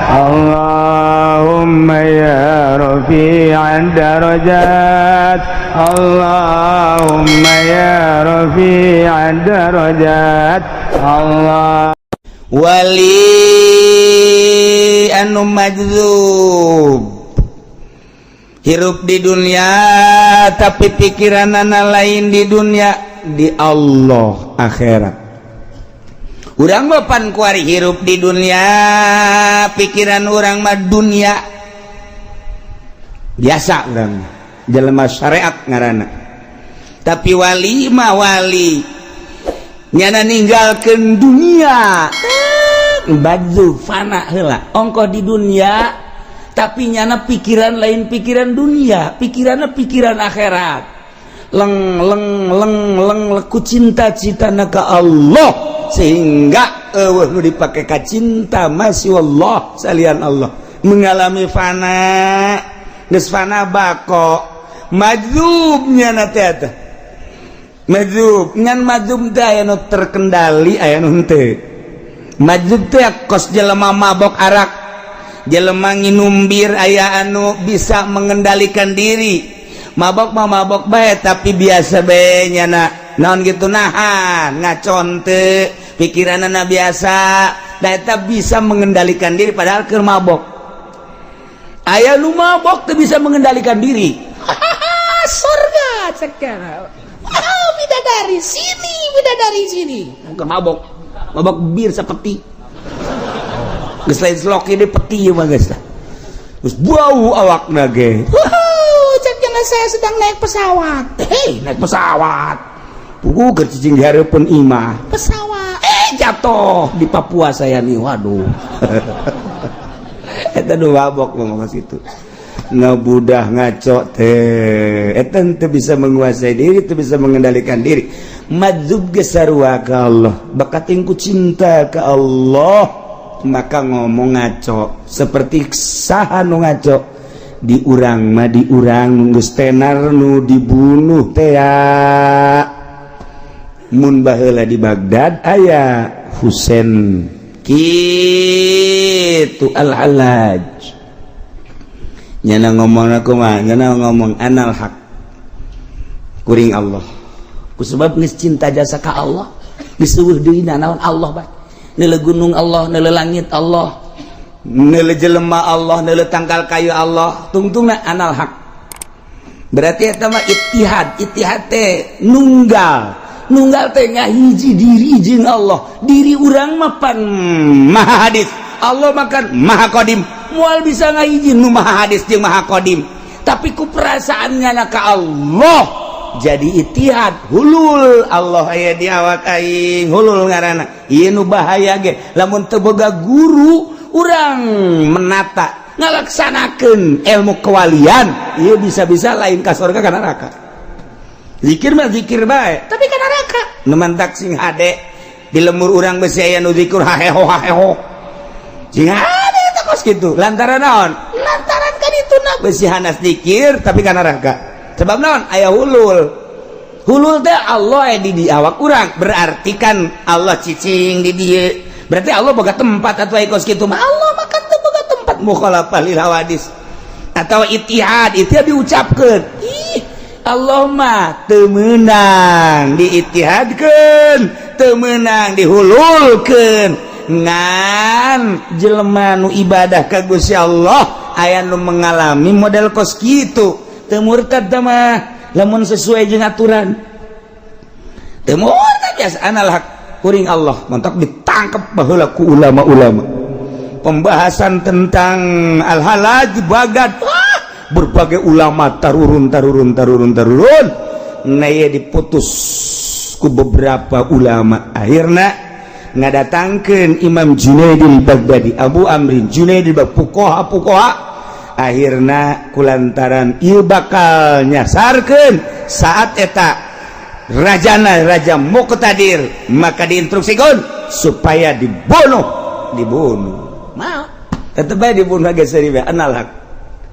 اللهم يا رفيع الدرجات، اللهم يا رفيع الدرجات، الله. Wali anu majzub hirup di dunia, tapi pikiranana lain di dunia, di Allah, akhirat. Urang mah pan kuari hirup di dunia, pikiran urang mah dunia biasa, urang jelema syariat ngaranna. Tapi wali mah, wali nyana ninggalkeun dunia, baju fana heula ongkoh di dunia, tapi nyana pikiran lain pikiran dunia, pikirannya pikiran akhirat. Leng leng leng leng leku cinta-cita ka Allah, sehingga euweuh nu dipake ka cinta masih Allah, salian Allah. Mengalami fana, geus fana bako, majzubnya na teh eta. Majzub ngan majzub teh aya nu terkendali, aya nu henteu. Majzub teh kos jelema mabok arak, jelema nginum bir, aya anu bisa mengendalikan diri. Mabok mah mabok bae, tapi biasa bae nyana, naon gitu, nahan ngacon teu, pikiranna biasa. Da eta bisa mengendalikan diri padahal keur mabok. Aya nu mabok teu bisa mengendalikan diri. Surga sekarang. Wow, bidadari sini, bidadari sini. Bukan mabok, mabok bir seperti geus lain slok, ini peti mah geus lah. Terus bau awakna ge. Wow, cek jangan, saya sedang naik pesawat. Hei, naik pesawat. Pugu keur cicing di hareupeun imah. Pesawat. Eh, jatuh di Papua saya nih, waduh. Eta nu mabok mah itu ngabudah, ngaco teh, eta teu bisa menguasai diri, teu bisa mengendalikan diri. Majzub ge sarua ka Allah, bakating ku cinta ka Allah maka ngomong ngaco. Seperti saha nu ngaco di urang mah? Di urang geus tenar nu dibunuh teh mun baheula di Baghdad aya Husain kitu, Al-Hallaj. Nyana ngomong aku mah, nyana ngomong anal haq, kuring Allah, ku sebab geus cinta jasa ka Allah, geus euweuh deui naon, Allah bae. Neuleu gunung Allah, neuleu langit Allah, neuleu jelema Allah, neuleu tangkal kayu Allah, tungtungna anal haq. Berarti eta mah ittihad. Ittihad teh nunggal, nunggal teh ngahiji diri jeung Allah. Diri urang mah pan maha hadis, Allah makan maha qadim, moal bisa ngahiji nu maha hadis jeung maha qadim. Tapi ku perasaannya na ka Allah jadi ittihad, hulul, Allah aya di awak aing, hulul ngaranna. Ieu nu bahaya ge lamun teu boga guru urang menata ngalaksanakeun ilmu kewalian, ieu bisa-bisa lain ka surga, ka neraka. Zikir mah zikir bae, tapi ka neraka. Nu mantak sing hade di lembur urang besi aya nu zikir haheho haheho, sing hade eta kos kitu. Lantaran naon? Lantaran kan itu na. Besi hanas zikir tapi ka neraka. Sebab naon? Aya hulul. Hulul teh Allah aya di awak urang, berarti kan Allah cicing di dieu, berarti Allah boga tempat atau kos kitu mah. Allah mah kan teu boga tempat, mukhalafah lil hawadis. Atau ittihad, ittihad diucapkeun, ih, Allah mah teu meunang diittihadkeun, teu meunang dihululkeun. Ngan jelema nu ibadah ka Gusti Allah aya nu mengalami model kos kitu, teu murtad mah lamun sesuai jeung aturan, teu murtad. Biasa anal haq, kuring Allah. Mantak ditangkap baheula ku ulama-ulama, pembahasan tentang Al-Hallaj Baghdad. Wah, berbagai ulama tarurun tarurun tarurun tarurun. Nah, ieu diputus ku beberapa ulama. Akhirnya ngadatangkeun Imam Junaidil Baghdadi, Abu Amrin Junaidil Baghdadi, fuqaha fuqaha. Akhirna kulantaran ieu bakal nyasarkeun saat eta rajana raja Muqtadir, maka diinstruksikan supaya dibunuh. Dibunuh mau tetep bae dibunuh geus seuri bae, anal haq,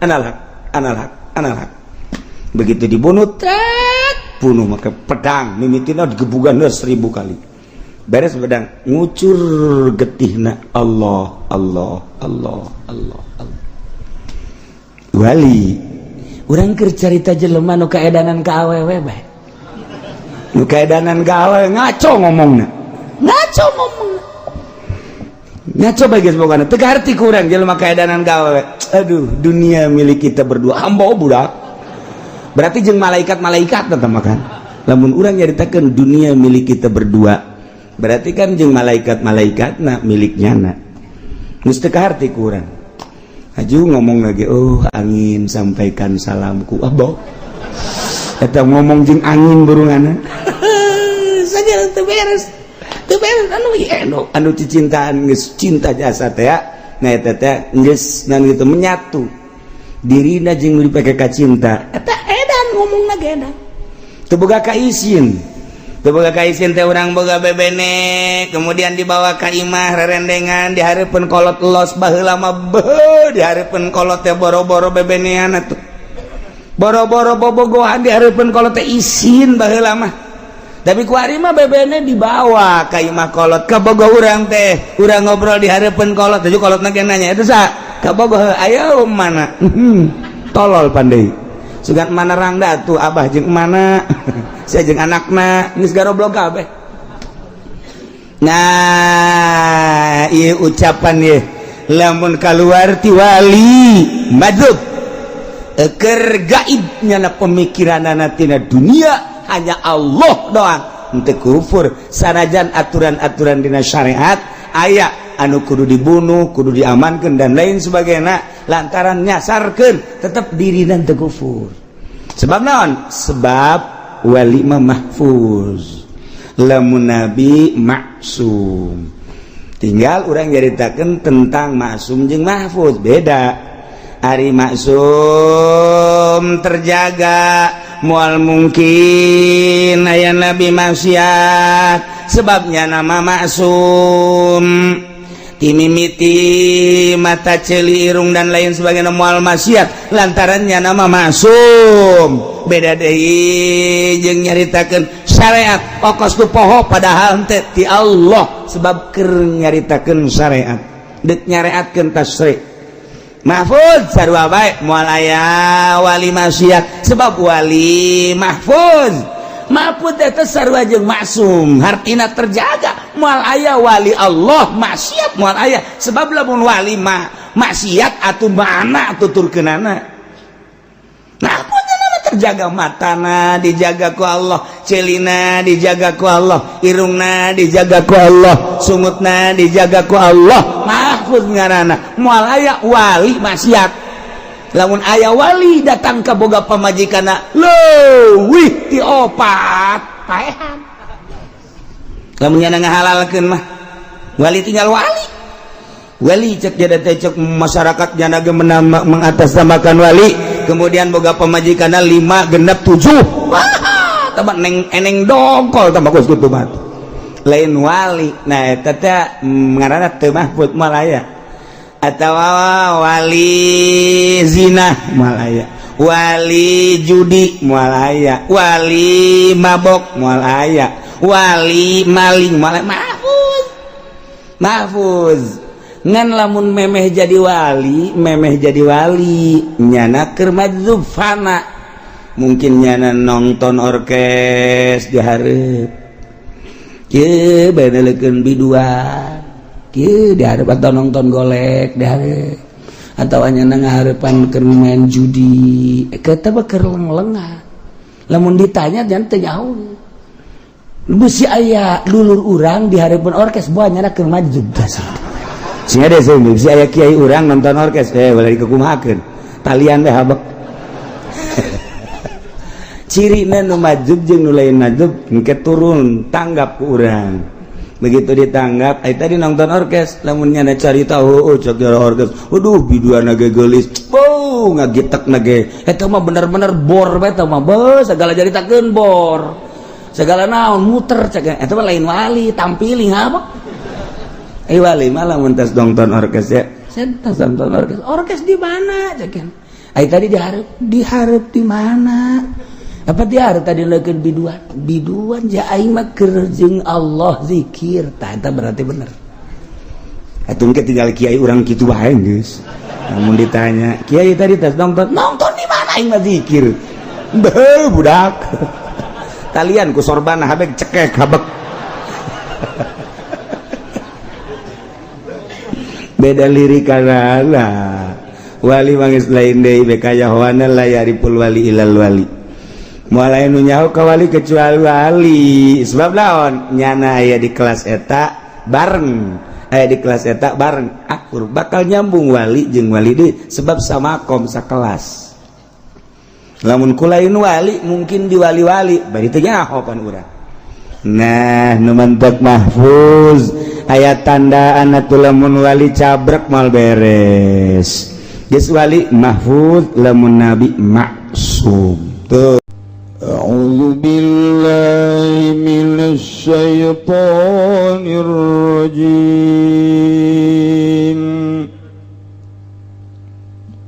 anal haq, anal haq, anal haq. Begitu dibunuh, tet, bunuh maka pedang mimitina digebugan 1000 kali. Beres bedang ngucur getihna, Allah, Allah, Allah, Allah, Allah. Wali urang keur carita jelema nu kaedanan ka awewe bae. Nu kaedanan ka awewe ngaco ngomongna. Ngaco ngomong. Ngaco bae geus pokona. Teu kaharti ku urang jelema kaedanan ka awewe. Aduh, dunia milik kita berdua. Hamba budak. Berarti jeung malaikat-malaikat teteh makan. Lamun urang nyaritakeun dunia milik kita berdua, berarti kan jeung malaikat-malaikat na miliknya na. Geus teu kaharti ku urang. Aju ngomong lagi, "Oh angin, sampaikan salamku." Abo. Eta ngomong jeung angin burungana. Saja teu beres. Teu beres anu anu anu cicintaan geus cinta jasa teh ya. Nah, eta teh geus nan gitu menyatu. Dirina jeung nu dipake ka cinta. Eta edan ngomongna ge edan. Teu boga kaisin. Teu boga kaisin teh urang boga bebene, kemudian dibawa ka imah rerendengan di hareupeun kolot los. Baheula mah beuh, di hareupeun kolot teh boro-boro bebenean atuh. Boro-boro bobogohan di hareupeun kolot teh isin baheula mah. Tapi ku ari mah bebene dibawa ka imah kolot, ka bogo urang teh, urang ngobrol di hareupeun kolot, teh kolotna ge nanya, "Eta sa?" "Ka bogo." "Ayo mana?" Tolol pandai. Sugan mana rangda tuh abah jeung mana? Saya jeung anakna geus garoblok kabeh. Nah, ieu ucapan ieu lamun kaluar ti wali majdzub eker gaib nyana pemikiranana tina dunia hanya Allah doang, henteu kufur sanajan aturan-aturan dina syariat aya anu kudu dibunuh, kudu diamankan, dan lain sebagainya, lantaran nyasarkeun tetep dirina teu kufur. Sebab naon? Sebab wali mah mahfuz, lamun nabi maksum. Tinggal urang nyaritakeun tentang maksum jeung mahfuz beda. Ari maksum terjaga, moal mungkin aya nabi maksiat, sebabnya nama maksum timimiti mata, celi, irung, dan lain sebagainya moal maksiat lantarannya nama maksum. Beda deui jeung nyaritakeun syariat okos tu poho, padahal teh ti Allah, sebab keur nyaritakeun syariat, deuk nyareatkeun tasyri'. Mahfuz sarua bae, moal aya wali maksiat sebab wali mahfuz. Mahfuz eta sarua jeung maksum, hartina terjaga. Moal aya wali Allah maksiat, moal aya, sebab lamun wali mah maksiat atuh mana tuturkeunana. Nah, terjaga, matana dijaga ku Allah, celina dijaga ku Allah, irungna dijaga ku Allah, sungutna dijaga ku Allah. Mahfuz ngaranna, moal aya wali maksiat. Lamun aya wali datang ka boga pamajikanna leuwih ti opat, paehan. Lamun nyana ngahalalkeun mah wali tinggal wali. Wali cek jadi teh cek masyarakat nyana ge mengatasnamakan wali, kemudian boga pamajikanna lima, genep, tujuh. Wah, tambah neng eneng dongkol tambah kos kitu mah lain wali. Nah, eta teh ngaranna teu mahfud, moal aya. Atawa wali zina moal aya, wali judi moal aya, wali mabok moal aya, wali maling moal aya. Mahfuz, mahfuz. Ngan lamun memeh jadi wali, memeh jadi wali nyana keur majdzub fana, mungkin nyana nonton orkes di hareup kieu bae, nelekeun biduan kieu di hareup, atau nonton golek di hareup, atau nyana ngahareupan keur main judi eta mah keur leng-lengan. Lamun ditanya jangan teu nyaho. Bisi aya dulur urang di hareupeun orkes, buah nyana keur majdzub. Sehingga deh, bisi aya kiai urang nonton orkes, boleh dikukumahakeun talian deh habek. Ciri nu majdzub jeung nu lain majdzub engke turun tanggap ku urang. Begitu ditanggap, tadi nonton orkes, lamun nyana cari tahu, oh cek orkes, waduh, biduan ge geulis, oh ngagitek nage eta mah bener-bener bor bae eta mah, beuh, segala jaritakeun bor, segala naon muter cek. Eta mah lain wali, tampiling apa. Wali malah mun tas nonton orkes ya, tas nonton orkes. Orkes di mana cek? Ai tadi diharap, diharap di mana? Apa dia tadi leukeun biduan? Biduan ja aing mah keur jeung Allah zikir. Tah, eta berarti bener. Atuh engke tinggal kiai urang kitu bae geus. Namun ditanya, "Kiai tadi tas nonton?" "Nonton di mana, aing mah zikir." Beuh, budak. Talian ku sorban habek cekek habek. Beda lirik kana wali mangis lain deui bekayahoana la yariful wali ilal wali. Moal aya nu nyaho ka wali kecuali wali. Sebab naon? Nyana aya di kelas eta bareng, aya di kelas eta bareng akur bakal nyambung wali jeung wali deui sebab samakom sakelas. Lamun kulain wali mungkin di wali-wali bari teu nyaho pan urang. Nah, nu mantak mahfuz aya tanda atuh lamun wali cabrek mal beres. Geus wali mahfuz, lamun nabi maksum. Tuh. أعوذ بالله من الشيطان الرجيم.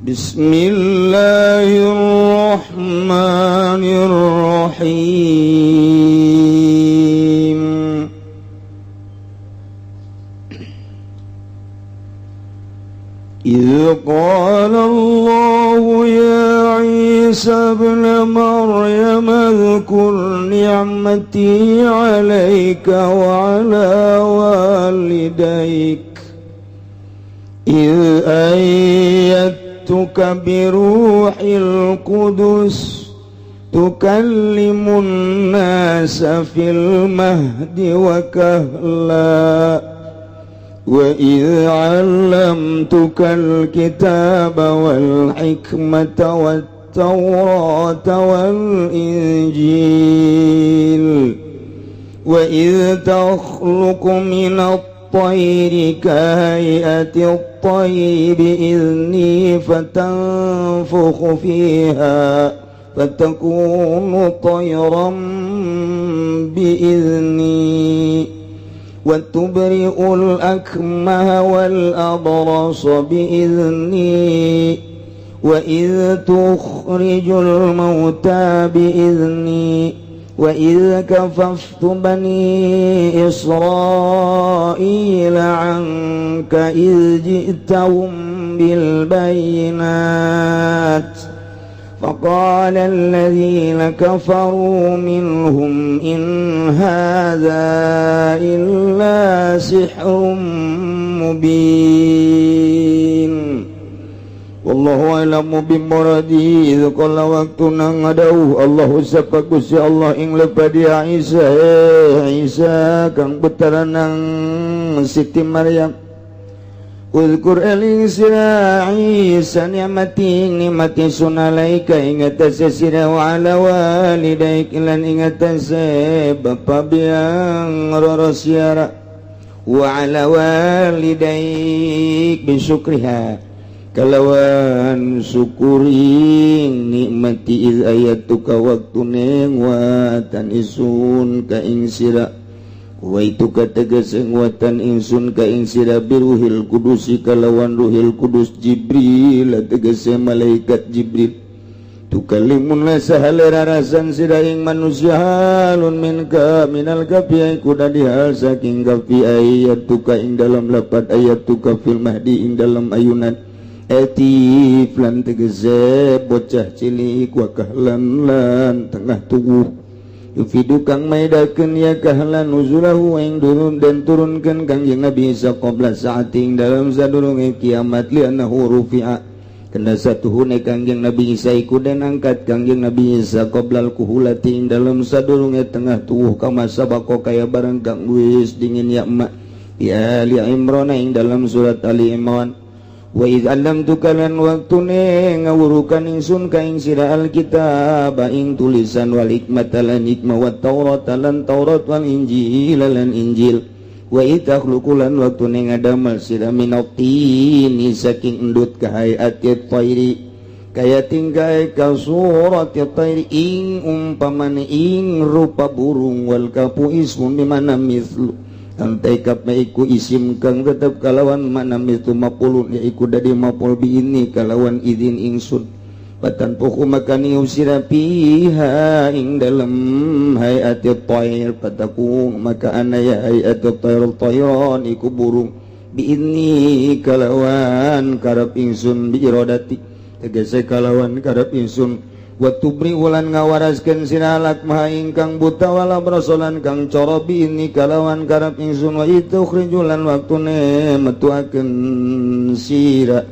بسم الله الرحمن الرحيم. إذ قال الله يا عيسى ابن مريم اذكر نعمتي عليك وعلى والديك إذ أيدتك بروح القدس تكلم الناس في المهد وكهلا وإذ علمتك الكتاب والحكمة والتوراة والإنجيل وإذ تخلق من الطير كهيئة الطير بإذني فتنفخ فيها فتكون طيرا بإذني وتبرئ الأكمه والأبرص بإذني وإذ تخرج الموتى بإذني وإذ كففت بني إسرائيل عنك إذ جئتهم بالبينات فقال الذين كفروا منهم إن هذا إلا سحر مبين. والله أعلم بمراده. إذ قال وقتنا ngadauh Allah sapa Gusti Allah ing lepadi Isa, Isa kang putra nang Siti Maryam. Uzkur eling sira Isa ni'mati nikmati sun alaika ing atase sira wa ala walidaik lan ing atase bapa biang roro siara wa ala walidaik bisyukriha kalawan syukuring nikmati iz ayatuka waktune watan isun ka ing sira wa itu kategese watan ingsun ka ing sira biruhil kudusi kalawan ruhil kudus Jibril tegese malaikat Jibril tukallimun sahalera rasan sira ing manusia halun minka minal kafi iku dadi hal saking kafi ayatuka ing dalam lapat ayatuka fil mahdi ing dalam ayunan etif lan tegese bocah cilik wa kahlan lan tengah tubuh yufidu kang maidakeun ya kahlan nuzulahu ing turun dan turunkeun Kangjeng Nabi Isa qabla saati ing dalam sadurunge kiamat li annahu rufi'a kena satuhune Kangjeng Nabi Isa iku den angkat Kangjeng Nabi Isa qoblal kuhulati ing dalam sadurunge tengah tuwuh kama sabaqo kaya barang kang wis dingin ya emak ya Ali Imran ing dalam surat Ali Imran. Wa idz allamtuka lan waktune ngawurukan ingsun ka ing sira alkitab ing tulisan wal hikmata lan hikmah wat taurat lan taurat wal injil lan injil wa idz takhluqu lan waktune ngadamel sira minatini saking endut ka hayati thairi kaya tingkai ka surati thairi ing umpamane ing rupa burung wal kapu ismun bimana mithlu antai kap iku isim kang tetep kalawan mana itu mapulun ya iku dadi mapul bi ini kalawan izin ingsun Fatanfukhu maka niup sira fiha ing dalem hayati tayr, fatakun maka ana ya hayati tayr tayron iku burung, biizni kalawan karep ingsun, bi iradati tegese kalawan karep ingsun. Wa tubri ulan ngawaraskeun sira al akmaha ing kang buta, wal abrasa lan kang coro, biizni kalawan karep ingsun. Wa idz tukhriju lan waktune metuakeun sira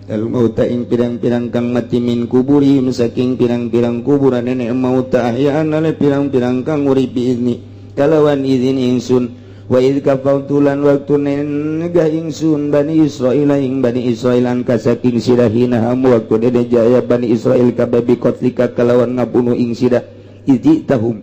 al mauta ing pirang-pirang kang mati, min kuburihim saking pirang-pirang kuburan nenek mauta, ahyaan ale pirang-pirang kang urip, biizni kalawan izin ingsun. Wa idz kafaftu lan waktune negah ingsun Bani Israil ing Bani Israil anka saking sira, hina hammu waktu dede jaya Bani Israil kabeh, bi qatlika kalawan ngabunuh ing sira, idz ji'tahum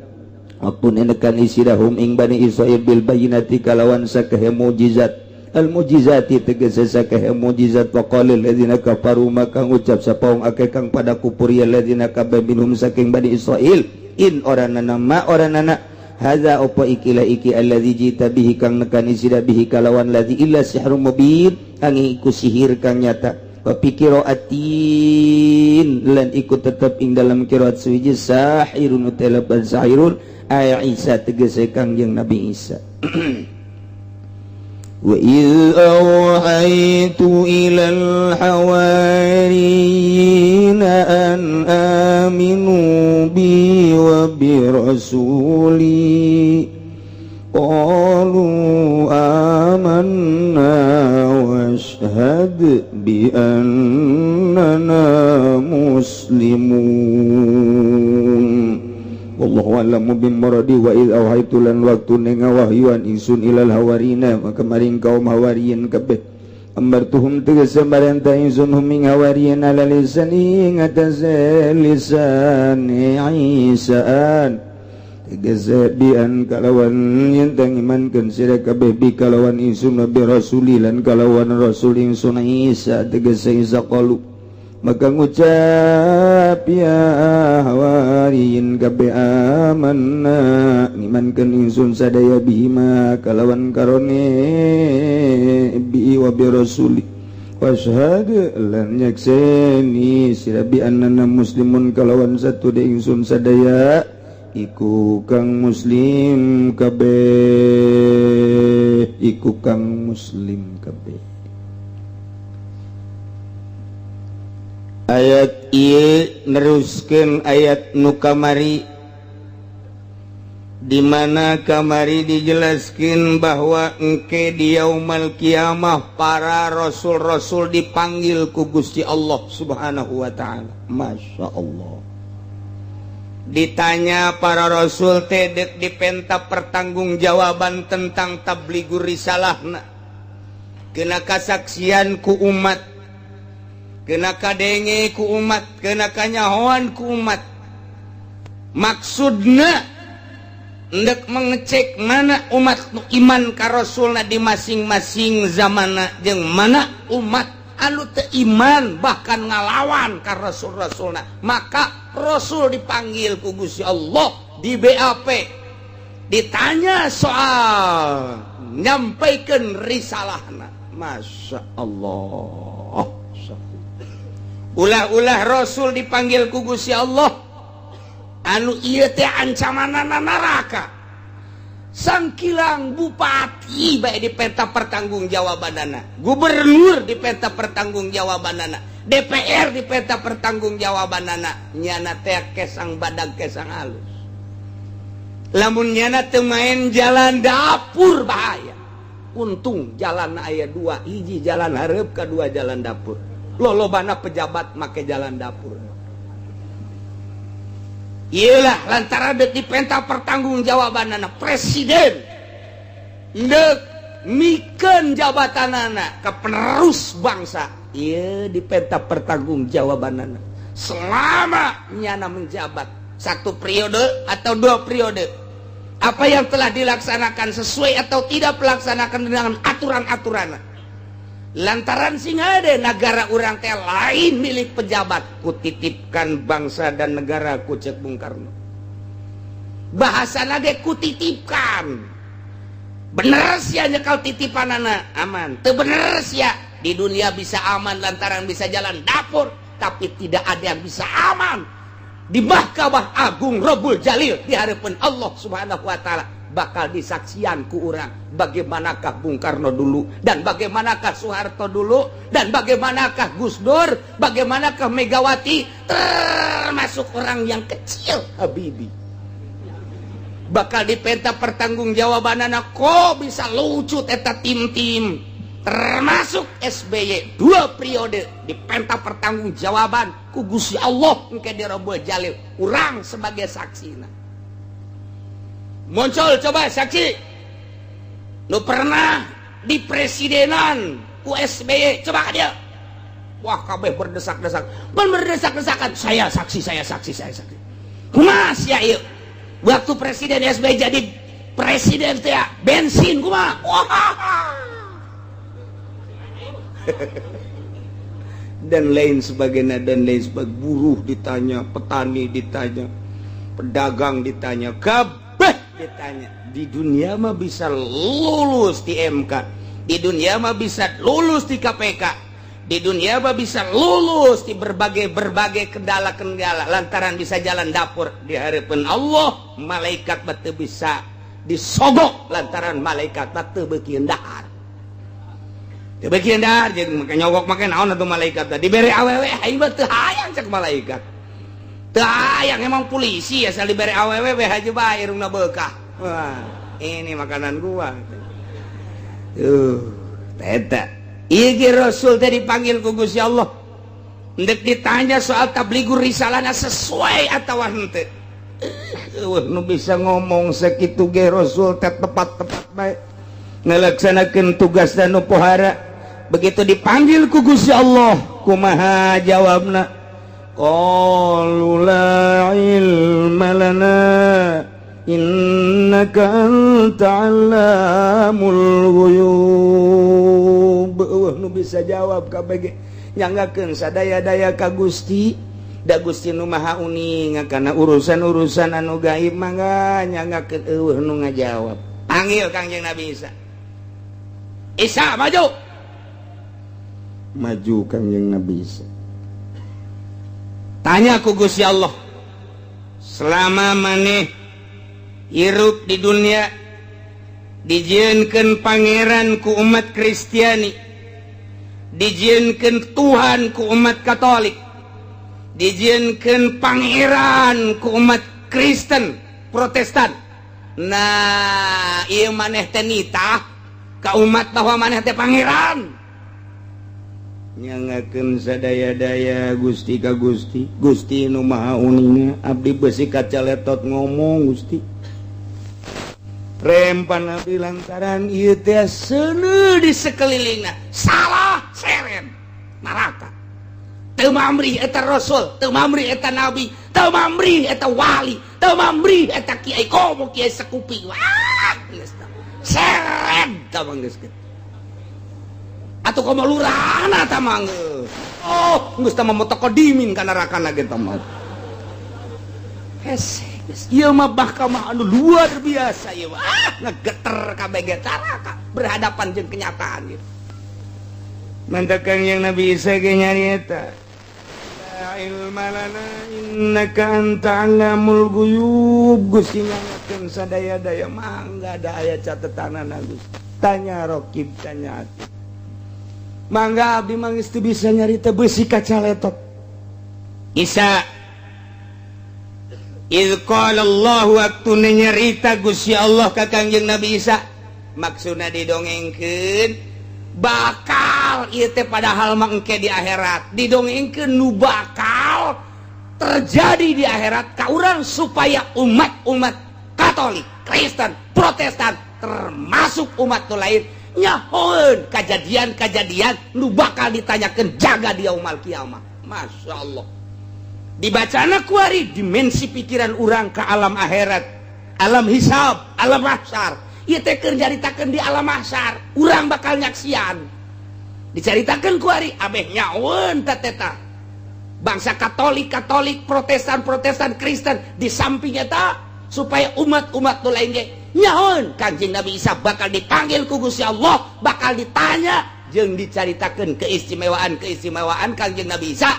waktu nenekan sira hum ing Bani Israil, bil bayyinati kalawan sakehe mujizat, al mujizati tegese sakehe mujizat. Wa qala alladzina kafaru maka ngucap sapa wong akeh kang pada kupur ya alladzina kabeh, minhum saking Bani Israil, in ora nana, ma ora nana, hadza opo ikilah iki, alladzi jita bihi kang nekani sira, bihi kalawan ladzi, illa sihrun mubin angin iku sihir kang nyata. Wa fi qiraatin lan iku tetep ing dalam qiraat suwiji, sahirun utalaban sahirun, ay Isa tegese Kangjeng Nabi Isa. وإذ أوحيت إلى الحواريين أن آمنوا بي وبرسولي قالوا آمنا واشهد بأننا مسلمون. Wallahu a'lamu bimuradi. Wa id auhaitu lan waktu ngawahyuan ingsun ilal hawarina maka maring kaum hawariyin kabeh, amartuhum tegese maranta ingsun hum ing hawariyin, ala lisani ing atase lisani Isaan tegese bian kalawan yen imankeun sira kabeh, bi kalawan ingsun, bi rasuli lan kalawan rasul ingsun Isa tegese Isa. Qalu maka ngucap ya hawariyin kabeh, amanna ngimankeun ingsun sadaya, bihima kalawan karone bi wa bi rasuli, washhad lan nyakseni sira, bi annana muslimun kalawan satu de ingsun sadaya iku kang muslim kabeh, iku kang muslim kabeh. Ayat ieu neruskeun ayat nu kamari, di mana kamari dijelaskan bahwa engke di yaumal kiamah para rasul-rasul dipanggil ku Gusti Allah Subhanahu wa taala. Masya Allah, ditanya para rasul teh, dek dipenta pertanggungjawaban tentang tabligur risalahna, kena kasaksian ku umat, kena kadenge ku umat, kena kanyahoan ku umat. Maksudna ndek mengecek mana umat nu iman ka rasulna di masing-masing zamana jeung mana umat anu teu iman, bahkan ngalawan ka rasul-rasulna. Maka rasul dipanggil ku Gusti Allah di BAP, ditanya soal nyampaikan risalahna. Masya Allah, ulah-ulah Rasul dipanggil ku Gusti Allah anu ieu teh ancamanana neraka. Sangkilang bupati bae dipenta pertanggungjawabanana, gubernur dipenta pertanggungjawabanana, DPR dipenta pertanggungjawabanana, nyana teh kesang badag kesang halus. Lamun nyana teu main jalan dapur bahaya. Untung jalan aya dua, hiji jalan hareup, kedua jalan dapur. Lolobana pejabat make jalan dapur. Iyalah, lantaran dek dipenta pertanggungjawabanana, presiden dek mikeun jabatanana ke penerus bangsa. Iya, dipenta pertanggungjawabanana selama nyana menjabat satu periode atau dua periode, apa yang telah dilaksanakan sesuai atau tidak pelaksanakan dengan aturan-aturan. Lantaran sing ada negara urang teh lain milik pejabat. Kutitipkan bangsa dan negara ku cek Bung Karno, bahasa nage kutitipkan. Bener sia nyekal titipan anak aman, teu bener sia di dunia bisa aman lantaran bisa jalan dapur. Tapi tidak ada yang bisa aman di Mahkamah Agung Robul Jalil di hadapan Allah Subhanahu wa taala. Bakal disaksian ku urang bagaimanakah Bung Karno dulu, dan bagaimanakah Soeharto dulu, dan bagaimanakah Gus Dur, bagaimanakah Megawati, termasuk orang yang kecil Habibie. Bakal dipenta pertanggungjawabanana, kok bisa lucut eta tim-tim, termasuk SBY dua periode dipenta pertanggungjawaban ku Gusti Allah engke di Robul Jalil, urang sebagai saksi. Muncul coba saksi nu pernah di presidenan ku SBY, coba dia. Wah, kabeh berdesak-desak, berdesak-desakan, saya saksi, saya saksi, saya saksi. Kumaha ya ieu waktu Presiden SBY jadi presiden teh bensin kumaha? Wah, dan lain sebagainya, dan lain sebagainya. Buruh ditanya, petani ditanya, pedagang ditanya, kabeh ditanya. Di dunia mah bisa lulus di MK, di dunia mah bisa lulus di KPK, di dunia mah bisa lulus di berbagai berbagai kendala-kendala lantaran bisa jalan dapur. Di hadapan Allah malaikat batu bisa disogok lantaran malaikat batu beuki dahar. Teu beuki dahar jeung make nyogok, make naon atuh malaikat teh? Dibere awewe aing mah teu hayang, cek malaikat. Teu hayang, emang polisi asal dibere awewe we haja bae, irungna beukah. Wah, ini makanan gua tuh. Eta ieu Rasul teh dipanggil ku Gusti Allah, ndek ditanya soal tabligur risalahna sesuai atau henteu. Nu bisa ngomong sakitu ge Rasul teh tepat-tepat bae ngelaksanakeun tugas dan nu pohara. Begitu dipanggil ku Gusti Allah, kumaha jawabna? Qalu la ilma lana innaka anta allamul ghuyub. Eueuh nu bisa jawab kabeh, nyanggakeun sadaya-daya ka Gusti, da Gusti nu Maha Uning kana urusan-urusan anu gaib. Mangga nyanggakeun, eueuh nu ngajawab. Panggil Kangjeng Nabi Isa. Isa maju. Maju Kangjeng Nabi Isa. Tanya ku Gusti Allah, selama maneh hirup di dunia dijieunkeun pangeran ku umat Kristiani, dijieunkeun Tuhan ku umat Katolik, dijieunkeun pangeran ku umat Kristen Protestan, nah ieu maneh teh nitah ka umat bahwa maneh teh pangeran? Nyangakeun sadaya-daya Gusti ka Gusti. Gusti nu Maha Uninga, abdi besi kacaletot ngomong, Gusti. Rempan abdi lantaran ieu teh seuneu di sekelilingna salah, seren neraka. Teu mamrih eta rasul, teu mamrih eta nabi, teu mamrih eta wali, teu mamrih eta kiai, komo kiai sekupi. Wah, geus seren tah mah, geus kitu atuh. Komo lurahna tah mah, oh, geus tah mah mutaqaddimin ka neraka ge tah mah. Hese geus ieu mah, mahkamah anu luar biasa ieu mah. Ah, ngegeter kabeh ge neraka berhadapan jeung kenyataan ieu. Mantak Kangjeng Nabi Isa ge nyarieta, la ilma lana innaka anta allamul ghuyub. Gusti, nyangakeun sadaya-daya, mangga da aya catetanana, Gusti. Tanya rokib, tanya atid. Mangga, abdi mah geus teu bisa nyarita, beusi kacaletot. Isa. Idz qala Allah, waktu nyarita Gusti Allah ka Kangjeng Nabi Isa, maksudna didongengkeun bakal ieu teh, padahal mah engke di akhirat. Didongengkeun nu bakal terjadi di akhirat ka urang supaya umat-umat Katolik, Kristen, Protestan, termasuk umat nu lain nyahoeun kejadian-kejadian nu bakal ditanyakan jaga di yaumal kiamah. Masya Allah, dibacana kuari dimensi pikiran urang ke alam akhirat, alam hisab, alam mahsyar. Ieu teh keur nyaritakeun di alam mahsyar urang bakal nyaksian. Dicaritakeun kuari ameh nyahoeun teh bangsa Katolik Katolik, Protestan Protestan, Kristen. Di samping eta supaya umat-umat nu lain ge nyahoeun Kanjeng Nabi Isa bakal dipanggil ku Gusti Allah, bakal ditanya jeung dicaritakeun keistimewaan-keistimewaan Kanjeng Nabi Isa.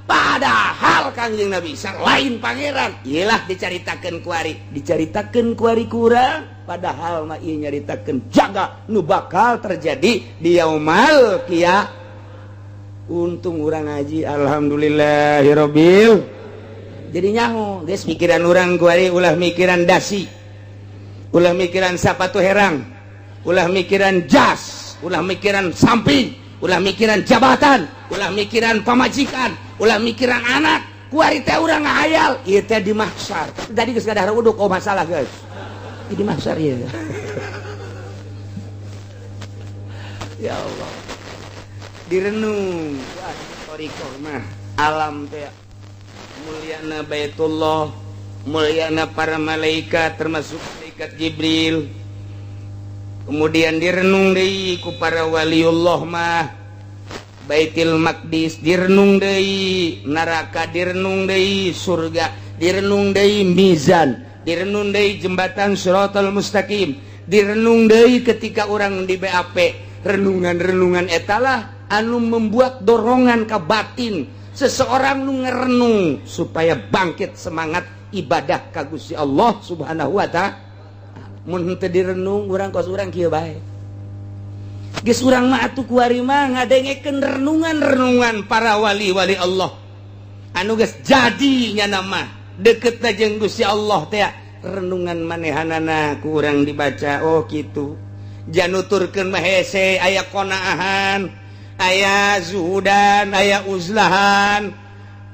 Padahal Kangjeng Nabi Isa lain pangeran. Iyalah dicaritakeun kuari, dicaritakeun kuari kurang, padahal mah ieu nyaritakeun jaga nu bakal terjadi di yaumal qiyamah. Untung urang ngaji, alhamdulillahirabbil. Jadi nyaho geus pikiran urang kuari, ulah mikiran dasi, ulah mikiran sapatu herang, ulah mikiran jas, ulah mikiran samping, ulah mikiran jabatan, ulah mikiran pamajikan, ulah mikiran anak. Kuari teh urang ngahayal ieu teh di mahsyar. Tadi geus ngadahar uduk, oh masalah guys. Di mahsyar ieu. Ya Allah. Direnung. Wah, thariqah mah alam teh mulyana Baitullah, mulyana para malaikat termasuk malaikat Jibril. Kemudian direnung deui ku para waliullah mah Baitul Maqdis direnung deui, neraka direnung deui, surga direnung deui, mizan direnung deui, jembatan Shiratal Mustaqim direnung deui ketika orang di BAP. Renungan-renungan etalah anu membuat dorongan ke batin seseorang nu ngerenung supaya bangkit semangat ibadah ka Gusti Allah Subhanahu wa ta'ala. Mun henteu direnung urang kos urang kieu bae. Geus urang mah atuh kuari mah ngadengekeun renungan-renungan para wali-wali Allah anu geus jadi nya mah deketna jeung Gusti Allah teh. Renungan manehanana ku urang dibaca, oh kitu. Januturkeun mah hese aya qonaahan, aya zuhudan, aya uzlahan.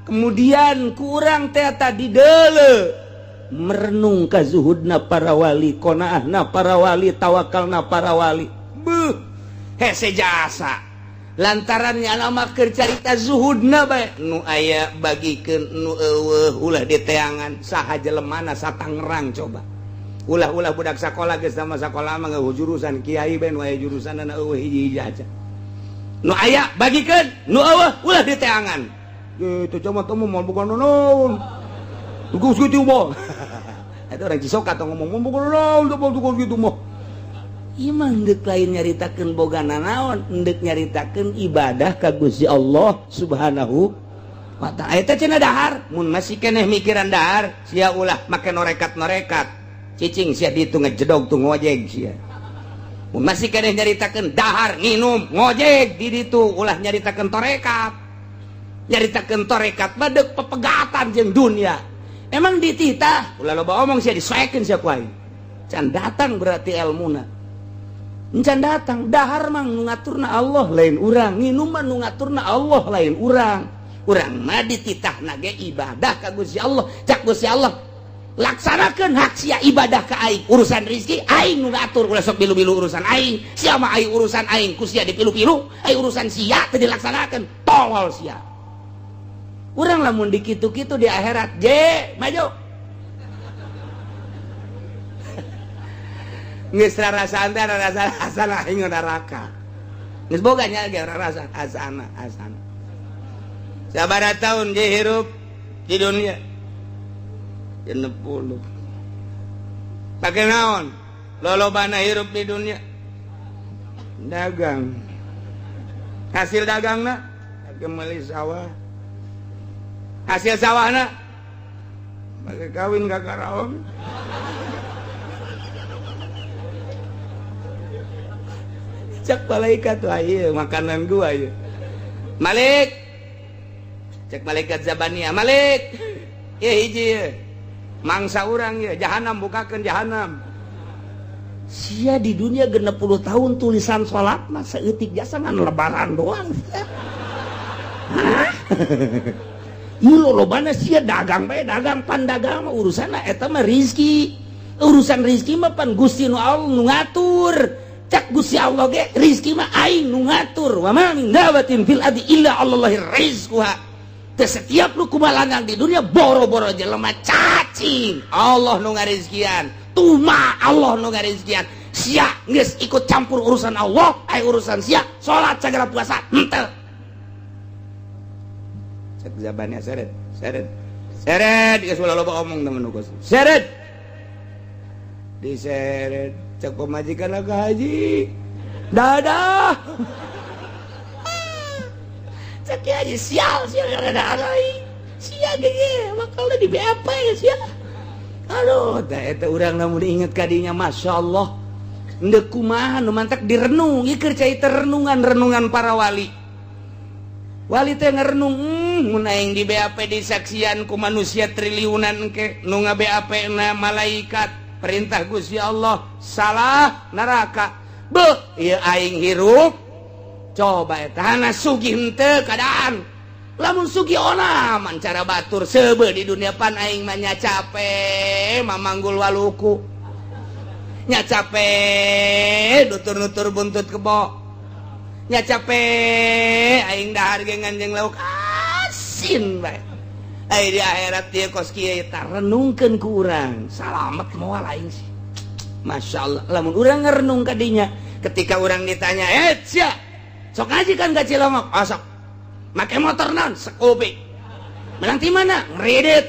Kemudian ku urang teh tadi deuleu merenung ka zuhudna para wali, qonaahna para wali, tawakalna para wali. Beuh, hese jasa. Lantaran nama keur carita zuhudna bae nu aya bagikeun nu eueuh, ulah diteangan saha jelemana sa Tangerang coba. Ulah-ulah budak sakola geus sama sakola mah ngeueuh jurusan kiai bae nu aya jurusanna eueuh hiji-hiji aja. Nu aya bagikeun, nu eueuh ulah diteangan. Gitu cuma temu mau bukan naon. Geus kitu mah. Eta orang Cisoka tong ngomong bukan naon, bukan kitu mah. Ieu mah deuk lain nyaritakeun boga nanaon, deuk nyaritakeun ibadah ka Gusti Allah Subhanahu wa ta'ala. Eta cenah dahar, mun masih keneh mikiran dahar, sia ulah make norekat-norekat. Cicing sia ditu ngejedog tuh ngojek sia. Mun masih keneh nyaritakeun dahar nginum ngojek di ditu, ulah nyaritakeun torekat. Nyaritakeun torekat mah deuk pepegatan jeung dunia. Emang dititah, ulah loba omong sia disoekeun sia ku aing. Can datang berarti elmuna. Can datang, dahar mah nu ngaturna Allah lain urang, nginum mah nu ngaturna Allah lain urang. Urang mah dititahna ge ibadah ka Gusti Allah. Cak Gusti Allah, laksanakeun hak sia ibadah ka aing, urusan rezeki aing nu ngatur, ulah sok bilu-bilu urusan aing. Sia mah aing urusan aing ku sia dipilu-pilu, aing urusan sia teu dilaksanakeun, tolol sia. Urang lamun dikitu-kitu di akhirat, je maju. Geus rarasaan teh rasa asana aing neraka. Geus boga nya ge rarasa asana asana. Sabaraha tahun je hirup di dunia? 60. Pake naon? Lolobana hirup di dunia? Dagang. Hasil dagangna pake meuli sawah. Hasil sawahna pake kawin ka karaong. Cek malaikat wah ieu makanan gua ieu. Malik. Cek malaikat Zabania, Malik. Ieu hiji ieu. Mangsa urang ieu, jahanam bukakeun jahanam. Sia di dunia 60 tahun tulisan salat mah saeutik jasa ngan lebaran doang. Hah? Ieu lolobana sia dagang bae, dagang pan dagang mah urusanna eta mah rizki. Urusan rizki mah pan Gusti nu Allah nu ngatur. Cak Gusti Allah ge rizki mah aing nu ngatur. Wa ma min dabatin fil ardi illa Allahi rizquha. Teu setiap nu kumalangang di dunia boro-boro jelema cacing Allah nu ngarizkian, tuma Allah nu ngarizkian. Sia geus ikut campur urusan Allah, ai urusan sia salat sagala puasa henteu. Cek zabannya seret, seret. Seret geus ulah loba omong temen nu seret. Diseret cek pemajikan lah haji. Dadah. Cek Kiai sial sial ada sia ge bakal di BAP ya sia. Aduh, tah eta urang lamun inget kadinya, Masya Allah. Ndek kumaha nu mantak direnung ieu keur cai renungan-renungan para wali. Wali teh ngerenung, mun aing di BAP disaksian ku manusia triliunan ke nu nga-BAP na malaikat, perintah Gusti Allah, salah neraka. Beuh, ieu aing hirup. Coba eta na sugih henteu keadaan. Lamun sugih ona man cara batur seube di dunia, pan aing mah nya capek mamanggul waluku. Nya capek nutur-nutur buntut kebo. Nya capek aing dahar ge nganjeng lauk asin bae. Ai di akhirat ieu kos kieu, eta renungkeun ku urang. Salamet moal aing sih. Masya Allah, lamun urang ngerenung kadinya, ketika urang ditanya, "Eh, sia, sok ngaji kan ka Cilongok?" "Oh, sok." "Make motor naon?" "Scoopy." "Menang ti mana?" "Ngeridit."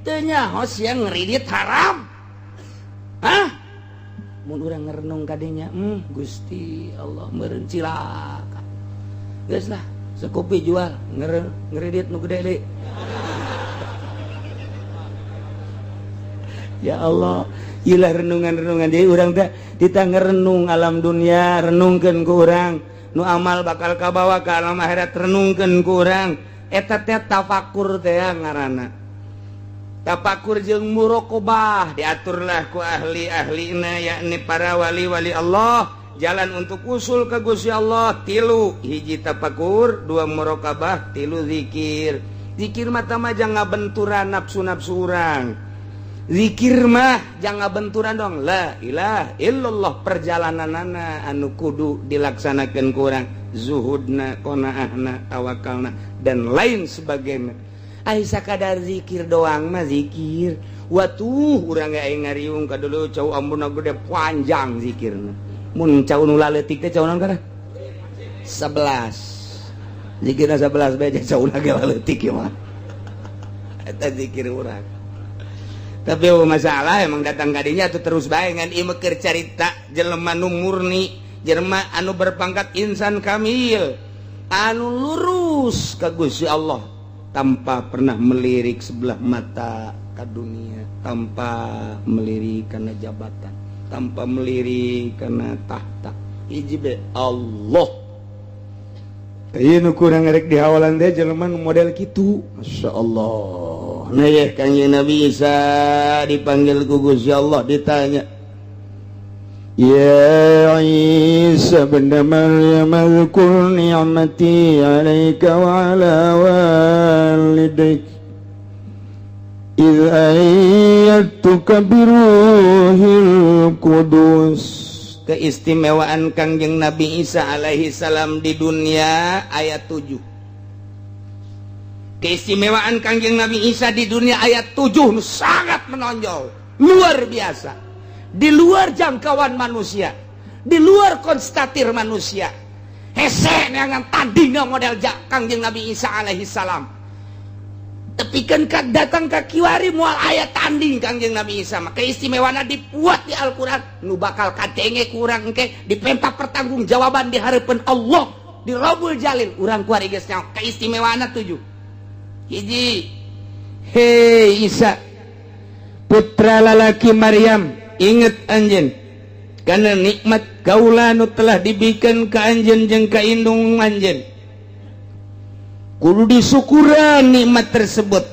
"Teu nyaho sia ngeridit haram?" "Hah?" Mun urang ngerenung kadinya, Gusti Allah, meureun cilaka. Geus lah, Scoopy jual, ngeridit nu gede deui. Ya Allah, ilah renungan-renungan. Jadi urang teh kita ngerenung alam dunia, renungkeun ku urang nu amal bakal kabawa ke alam akhirat, renungkeun ku urang eta teh tafakur teh ngaranna. Tafakur jeung muraqabah diaturlah ku ahli-ahlina, yakni para wali-wali Allah. Jalan untuk usul ke Gusti Allah tilu: hiji tafakur, dua muraqabah, tilu zikir. Zikir mata mah jangan benturan nafsu-nafsu urang. Zikir mah jangan benturan dong, la ilaha illallah. Perjalananana anu kudu dilaksanakan kurang zuhudna, qonaahna, tawakalna, dan lain sebagainya. Ai sakadar zikir doang mah zikir. Watuh, urang ge aing ngariung ka dulu cau ambuna gede panjang zikirna. Mun cau nu laletik teh cau naon kana 11, zikirna 11 bae, cau ge laletik ieu mah. Eta zikir urang. Tapi masalah emang datang kadinya tuh terus bae ngan ieu mah keur carita jelema nu murni, jelema anu berpangkat insan kamil, anu lurus ka Gusti Allah tanpa pernah melirik sebelah mata ke dunia, tanpa melirik karena jabatan, tanpa melirik karena tahta. Hiji be Allah. Ieu nu kurang rek dihawalan teh jelema nu model kitu. Masya Allah. Nah ya, Kangjeng Nabi Isa dipanggil ku Gusti Allah, ditanya, "Ya Isa bin Maryam, اذكر نعمتي عليك وعلى والديك إذ أيدتك بروح القدس." Keistimewaan Kangjeng Nabi Isa alaihi salam di dunia ayat 7. Keistimewaan Kangjeng Nabi Isa di dunia ayat 7 sangat menonjol, luar biasa, di luar jangkauan manusia, di luar konstatir manusia. Hese neangan tandingna model Kangjeng Nabi Isa alaihi salam. Tapi kan datang ke kiwari moal aya tanding Kangjeng Nabi Isa mah. Keistimewaan dibuat di Al-Qur'an nu bakal kadenge kurang engke dipenta pertanggungjawaban di hadapan Allah di Robul Jalil. Urang kuari geus nyaho keistimewaan tujuh. Hiji, "Hei Isa, putra lalaki Maryam, inget anjeun karena nikmat kaula nu telah diberikan ke anjeun jeung ka indung anjeun. Kudu disyukuran nikmat tersebut.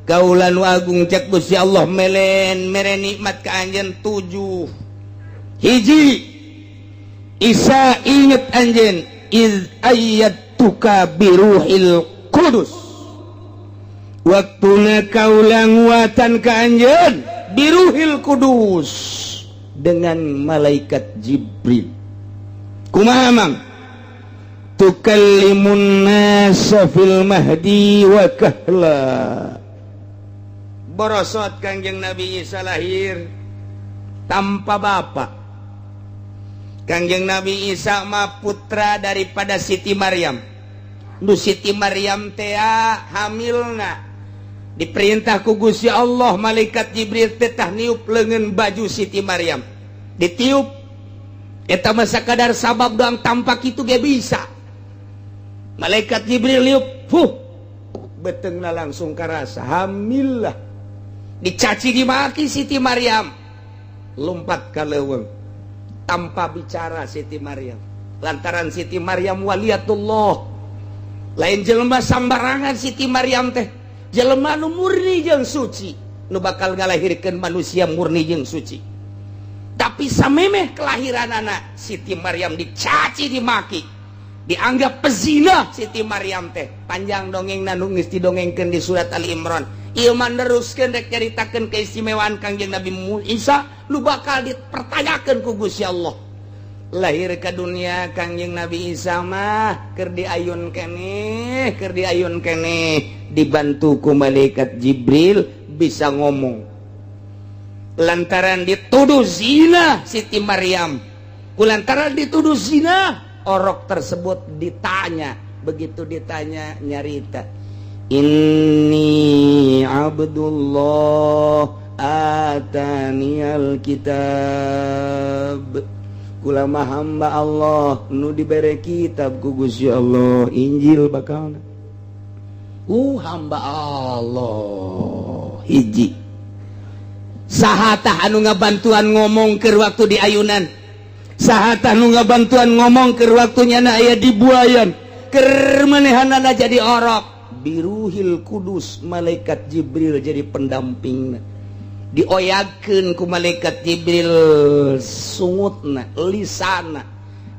Kaula nu agung," cek Gusti Allah, "melen mere nikmat ka anjeun tujuh. Hiji, Isa, inget anjeun, iz ayyadtuka biruhil qudus, waktuna kaula nguatan ka anjeun biruhil kudus, dengan malaikat Jibril. Kumaha mang? Tukallimun nasa fil mahdi wa kahla." Borosot Kangjeng Nabi Isa lahir tanpa bapak. Kangjeng Nabi Isa mah putra daripada Siti Maryam. Nu Siti Maryam tea hamilna diperintah ku Gusti Allah, malaikat Jibril teh tah niup leungeun baju Siti Maryam. Ditiup eta mah sakadar sabab doang, tampak itu ge bisa. Malaikat Jibril liup, huh, betengna langsung karasa hamil lah. Dicaci dimaki Siti Maryam, lompat ke leuweung tanpa bicara Siti Maryam, lantaran Siti Maryam waliyatullah, lain jelema sambarangan. Siti Maryam teh jelema nu murni jeung suci, nu bakal ngalahirkeun manusia murni jeung suci. Tapi samemeh kelahiran anak, Siti Maryam dicaci dimaki, dianggap pezina Siti Maryam teh. Panjang dongeng nu geus didongengkeun di surat Ali Imran. Ieu mah neruskeun rek nyaritakeun keistimewaan Kangjeng Nabi Isa nu bakal dipertanyakeun ku Gusti Allah. Lahir ke dunia Kangjeng Nabi Isa mah keur diayun keneh, keur diayun keneh, dibantu ku malaikat Jibril bisa ngomong, lantaran dituduh zina Siti Maryam. Kulantaran dituduh zina, orok tersebut ditanya. Begitu ditanya, nyarita, "Inni Abdullah atanial kitab." Kula mah hamba Allah nu dibere kitab ku Gusti Allah, Injil bakal. Hamba Allah hiji. Saha tah anu ngabantuan ngomong ke waktu di ayunan? Saha tah nu ngabantuan ngomong ke waktunya na aya di buayan, keur manehanana jadi orok? Biruhil Kudus, malaikat Jibril jadi pendamping. Dioyagkeun ku malaikat Jibril sungutna, lisana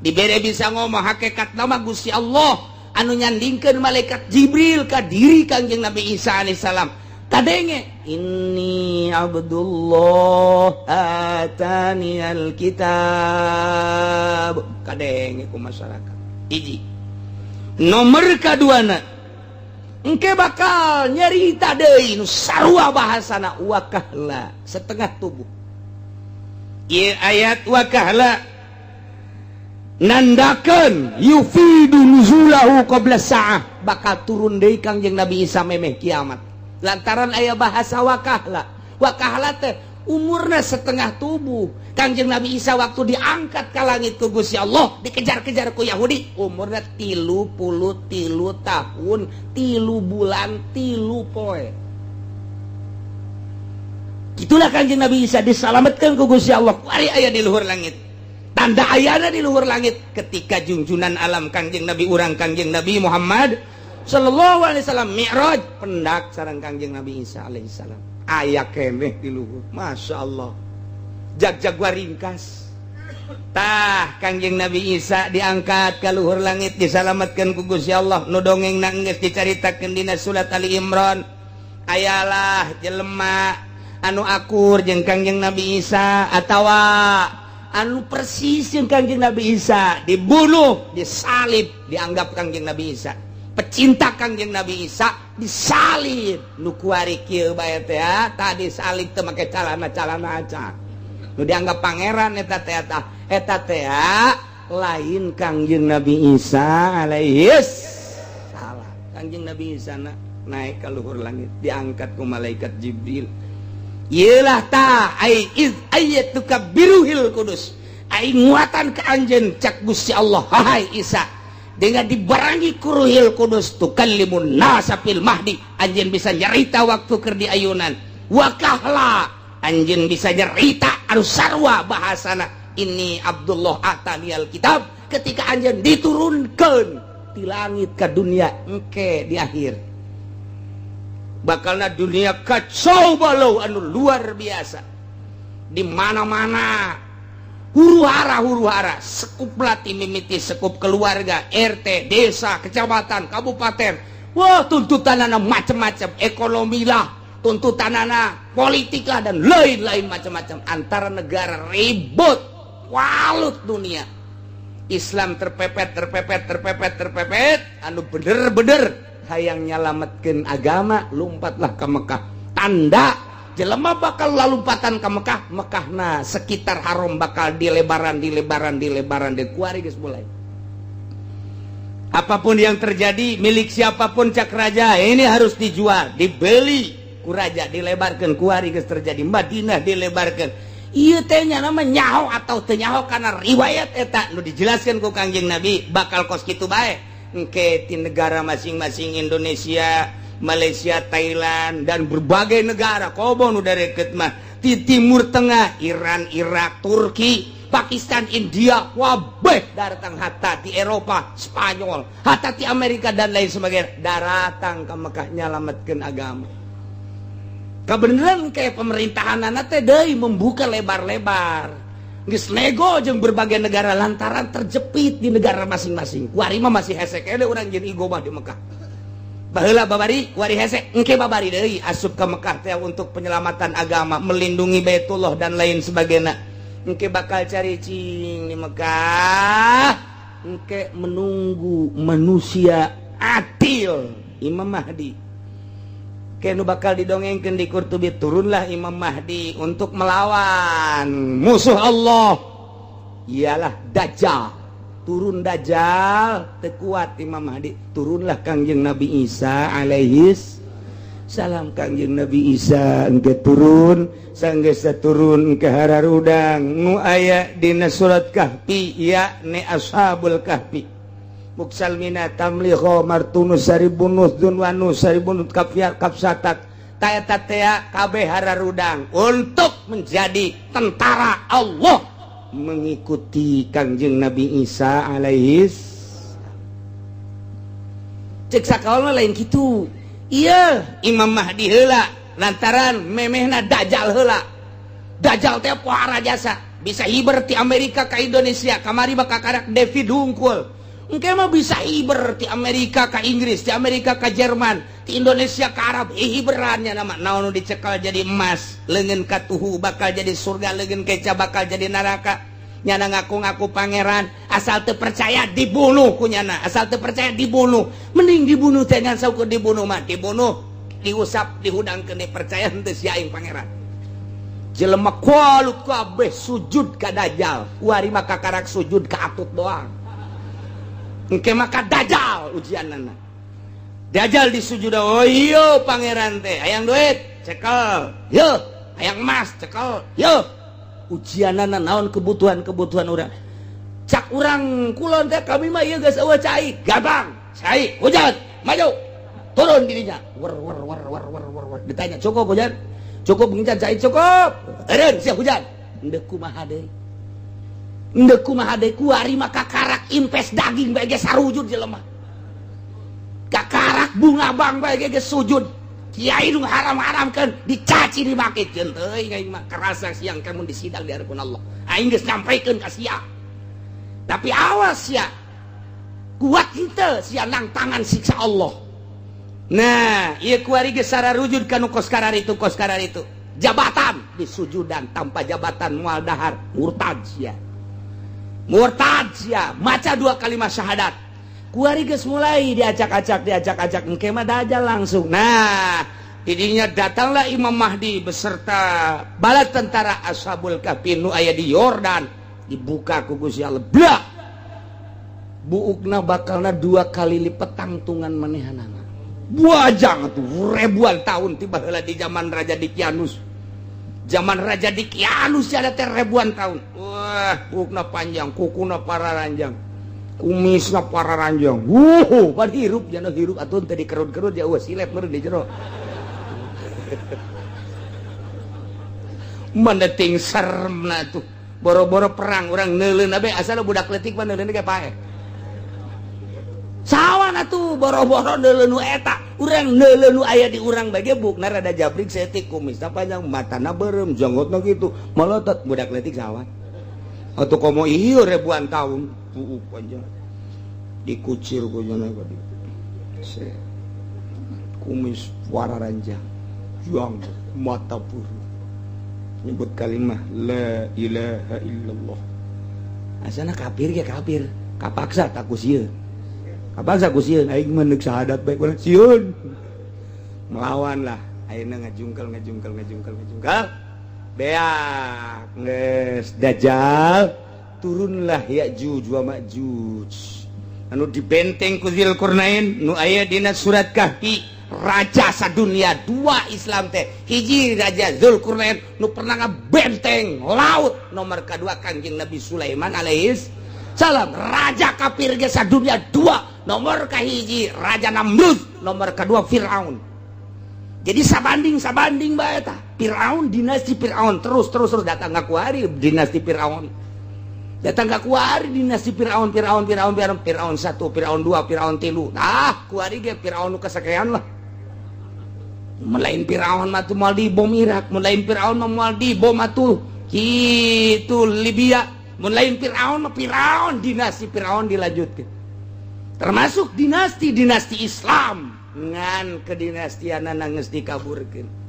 dibere bisa ngomong. Hakikat nama Gusti Allah anu nyandingkeun malaikat Jibril ka diri Kangjeng Nabi Isa alaihissalam. Kadenge, "Inni Abdullah atani alkitab." Kadenge ku masyarakat. Hiji nomor kaduana, engke bakal nyerita deui nu sarua bahasana, wakahla, setengah tubuh. Ieu ayat wakahla nandakeun yufidu nuzulahu qabla sa'ah, bakal turun deui Kangjeng Nabi Isa memeh kiamat, lantaran aya bahasa wakahla. Wakahla teh umurna setengah tubuh. Kangjeng Nabi Isa waktu diangkat ke langit ku Gusti Allah, dikejar-kejar ku Yahudi, umurna 33 tahun 3 bulan 3 poe. Itulah Kangjeng Nabi Isa diselamatkan ku Gusti Allah. Kuari aya di luhur langit. Tanda ayana di luhur langit ketika junjunan alam Kangjeng Nabi urang, Kangjeng Nabi Muhammad Sallallahu Alaihi Wasallam Mi'raj, pendak sareng Kangjeng Nabi Isa alaihissalam, aya keneh di luhur. Masya Allah, jag-jag ringkas tah Kangjeng Nabi Isa diangkat ke luhur langit, disalamatkan ku Gusti Allah. Nu dongeng geus dicaritakeun dina surat Ali Imran, ayalah jelema anu akur jeung Kangjeng Nabi Isa atawa anu persis jeung Kangjeng Nabi Isa dibunuh, disalib. Dianggap Kangjeng Nabi Isa pecinta Kangjeng Nabi Isa, disalib. Nu kuari kieu bae teh tadi salib teu make calana-calana acan. Nu dianggap pangeran eta teh, eta teh lain Kangjeng Nabi Isa alaihi salam. Kangjeng Nabi Isa na, naik ke luhur langit, diangkat ku malaikat Jibril. Yelah ta ai iz ayyatuka biruhil kudus, ai nguatan ke anjeun, cak Gusti Allah, "Hai Isa, dengan dibarengi ku Ruhil Kudus, tukallimun nasa fil mahdi, anjeun bisa nyerita waktu keur di ayunan. Wakahla, anjeun bisa nyerita anu sarua bahasana, 'Inni Abdullah atanial kitab,' ketika anjeun diturunkan di langit ke dunia." Engke di akhir bakalna dunia kacau balau anu luar biasa, di mana-mana huru hara, huru hara, sekup lati mimiti sekup keluarga, RT, desa, kecamatan, kabupaten. Wah, tuntutan anak macam-macam, ekonomi lah, tuntutan anak politik lah, dan lain-lain macam-macam. Antara negara ribut, walut dunia Islam terpepet, terpepet, terpepet, terpepet. Anu bener-bener hayang nyalametkeun agama, lompatlah ke Mekah. Tanda jelema bakal lalumpatan ke Mekah, Mekah nah sekitar haram bakal dilebaran, dilebaran, dilebaran, di kuari geus mulai. Apapun yang terjadi, milik siapapun, cak raja, ini harus dijual, dibeli ku raja, dilebarkan. Kuari geus terjadi, Madinah dilebarkan. Ieu teh nya nama nyaho atau teu nyaho, karena riwayat eta nu dijelaskan ku Kangjeng Nabi bakal kos kitu bae. Engke di negara masing-masing, Indonesia, Malaysia, Thailand, dan berbagai negara komo nu deket mah di Timur Tengah, Iran, Irak, Turki, Pakistan, India, wabeh datang, hatta di Eropa, Spanyol, hatta di Amerika dan lain sebagainya datang ke Mekah nyalametkeun agama. Kebenaran kayak pemerintahan teh deui membuka lebar-lebar, geus nego jeung berbagai negara lantaran terjepit di negara masing-masing. Kuari mah masih hese keneh urang jeung igo mah di Mekah. Baheula babari, kuari hese, engke babari deui asup ke Mekah teh untuk penyelamatan agama, melindungi Baitullah dan lain sebagainya. Engke bakal cari cing di Mekah, engke menunggu manusia adil, Imam Mahdi. Ke nu bakal didongengkeun di Qurtubi, turunlah Imam Mahdi untuk melawan musuh Allah, ialah Dajjal. Turun Dajjal, tekuat Imam Mahdi, turunlah Kangjeng Nabi Isa alaihis salam. Kangjeng Nabi Isa engke turun, sanggeus turun ke hararudang nu aya dina surat Kahfi, yakni Ashabul Kahfi, Muksalmina, Tamliho, Martunus, Saribunus, Dunwanus, Saribunus, Kafia, Kapsatak, Taeta tea kabeh hararudang untuk menjadi tentara Allah mengikuti Kangjeng Nabi Isa alaihis. Cek sakaol lain gitu. Iya, Imam Mahdi heula lantaran memehna Dajjal heula. Dajjal teh pohara jasa, bisa hiber ti Amerika ke Indonesia. Kamari bakal karak David hungkul. Engke mah bisa hiber ti Amerika ke Inggris, ti Amerika ke Jerman, ti Indonesia ke Arab. Hiberannya nama naon dicekal jadi emas, leungeun katuhu bakal jadi surga, leungeun keca bakal jadi neraka. Nyana ngaku-ngaku pangeran, asal teu percaya dibunuh ku nyana, asal teu percaya dibunuh. Mending dibunuh teh ngan saukur dibunuh mah, dibunuh, diusap, dihudangkeun, percaya henteu sia aing pangeran. Jelema kualut kabeh sujud ka Dajjal. Kuari mah kakarak sujud ka atut doang. Engke maka Dajjal ujianana. Dajjal disujud, oh iya pangeran teh, hayang duit, cekel. Yo, hayang emas, cekel. Yo. Ujianana naon kebutuhan-kebutuhan urang. Cak urang kulon teh kami mah ieu geus eueuh cai, gampang. Cai, hujan, maju. Turun dirinya. Wer wer wer wer wer wer wer. Ditanya, "Cukup hujan?" "Cukup hujan, cai cukup." Eureun sia hujan. Endek kumaha deui? Endek kumaha deui? Kuari mah kakarak impes daging bae geus sarujud jelema. Kakarak bunga bang bae geus sujud. Kiai nu haram-haramkeun dicaci dimaki, ceun teuing aing mah kerasa siang kamu disidang di hadapan Allah. Aing geus nyampaikeun ka sia. Tapi awas sia. Kuat henteu sia nang tangan siksa Allah. Nah, ieu kuari geus sararujud kanu kos kararitu kos kararitu. Jabatan disujudan, tanpa jabatan moal dahar, murtad sia. Murtad sia, maca dua kalimat syahadat. Kuari geus mulai diacak-acak, diacak-acak, engke mah Dajjal langsung. Nah, didinya datanglah Imam Mahdi beserta bala tentara Ashabul Kahfi nu aya di Yordan, dibuka ku Gusti Allah. Blak! Buukna bakalna dua kali lipat tangtungan manehanana. Buajang tuh ribuan tahun tiba heula di zaman Raja Dikianus. Zaman Raja Dikianus ada teh ribuan tahun. Wah, buukna panjang, kukuna pararanjang, kumisna pararanjang. Wuh, pan hirup jana hirup atuh teh dikerut-kerut ya, wah silet meureun di jero. Mana ting seremna tuh. Boro-boro perang urang neuleun abe, asal budak leutik mah neuleun ge paeh. Sawan atuh boro-boro neuleun nu eta, urang neuleun nu aya di urang bae ge bukna rada jabrik saeutik, kumisna panjang, matana beureum, janggotna kitu, molotot budak leutik sawan. Atuh komo ieu ribuan tahun, buuk panjang. Dikucir ku jana ka kumis wararanjang, janggot, mata buru. Nyebut kalimah la ilaha illallah. Asana kafir ge kafir, kapaksa tak ku sieun. Kapaksa ku sieun aing mah neuk syahadat bae urang sieun. Melawan lah, ayeuna ngajungkel ngajungkel ngajungkel ngajungkel. Beak geus Dajjal, turunlah Ya'juj wa Ma'juj. Anu dibenteng ku Dzulqarnain nu aya dina surat Kahfi, raja sadunia dua Islam teh, hiji Raja Zulkarnain nu pernah ngabenteng laut, nomor kedua Kanjeng Nabi Sulaiman alaihis. Salam. Raja kafir ge dunia dua, nomor kahiji Raja Namrud, nomor kedua Fir'aun. Jadi sabanding sabanding bae tah. Fir'aun, dinasti Fir'aun terus terus terus datang ngakuari dinasti Fir'aun, datang ngakuari dinasti Fir'aun, Fir'aun, Fir'aun, Fir'aun, Fir'aun satu, Fir'aun dua, Fir'aun tilu. Nah, kuari ge Fir'aun nu kasakean lah. Melain Fir'aun mah tuh moal dibom Irak, melain Fir'aun mah moal dibom atuh kitu Libya, melain Fir'aun mah Fir'aun, dinasti Fir'aun dilanjutkan. Termasuk dinasti-dinasti Islam ngan kedinastian geus dikaburkeun.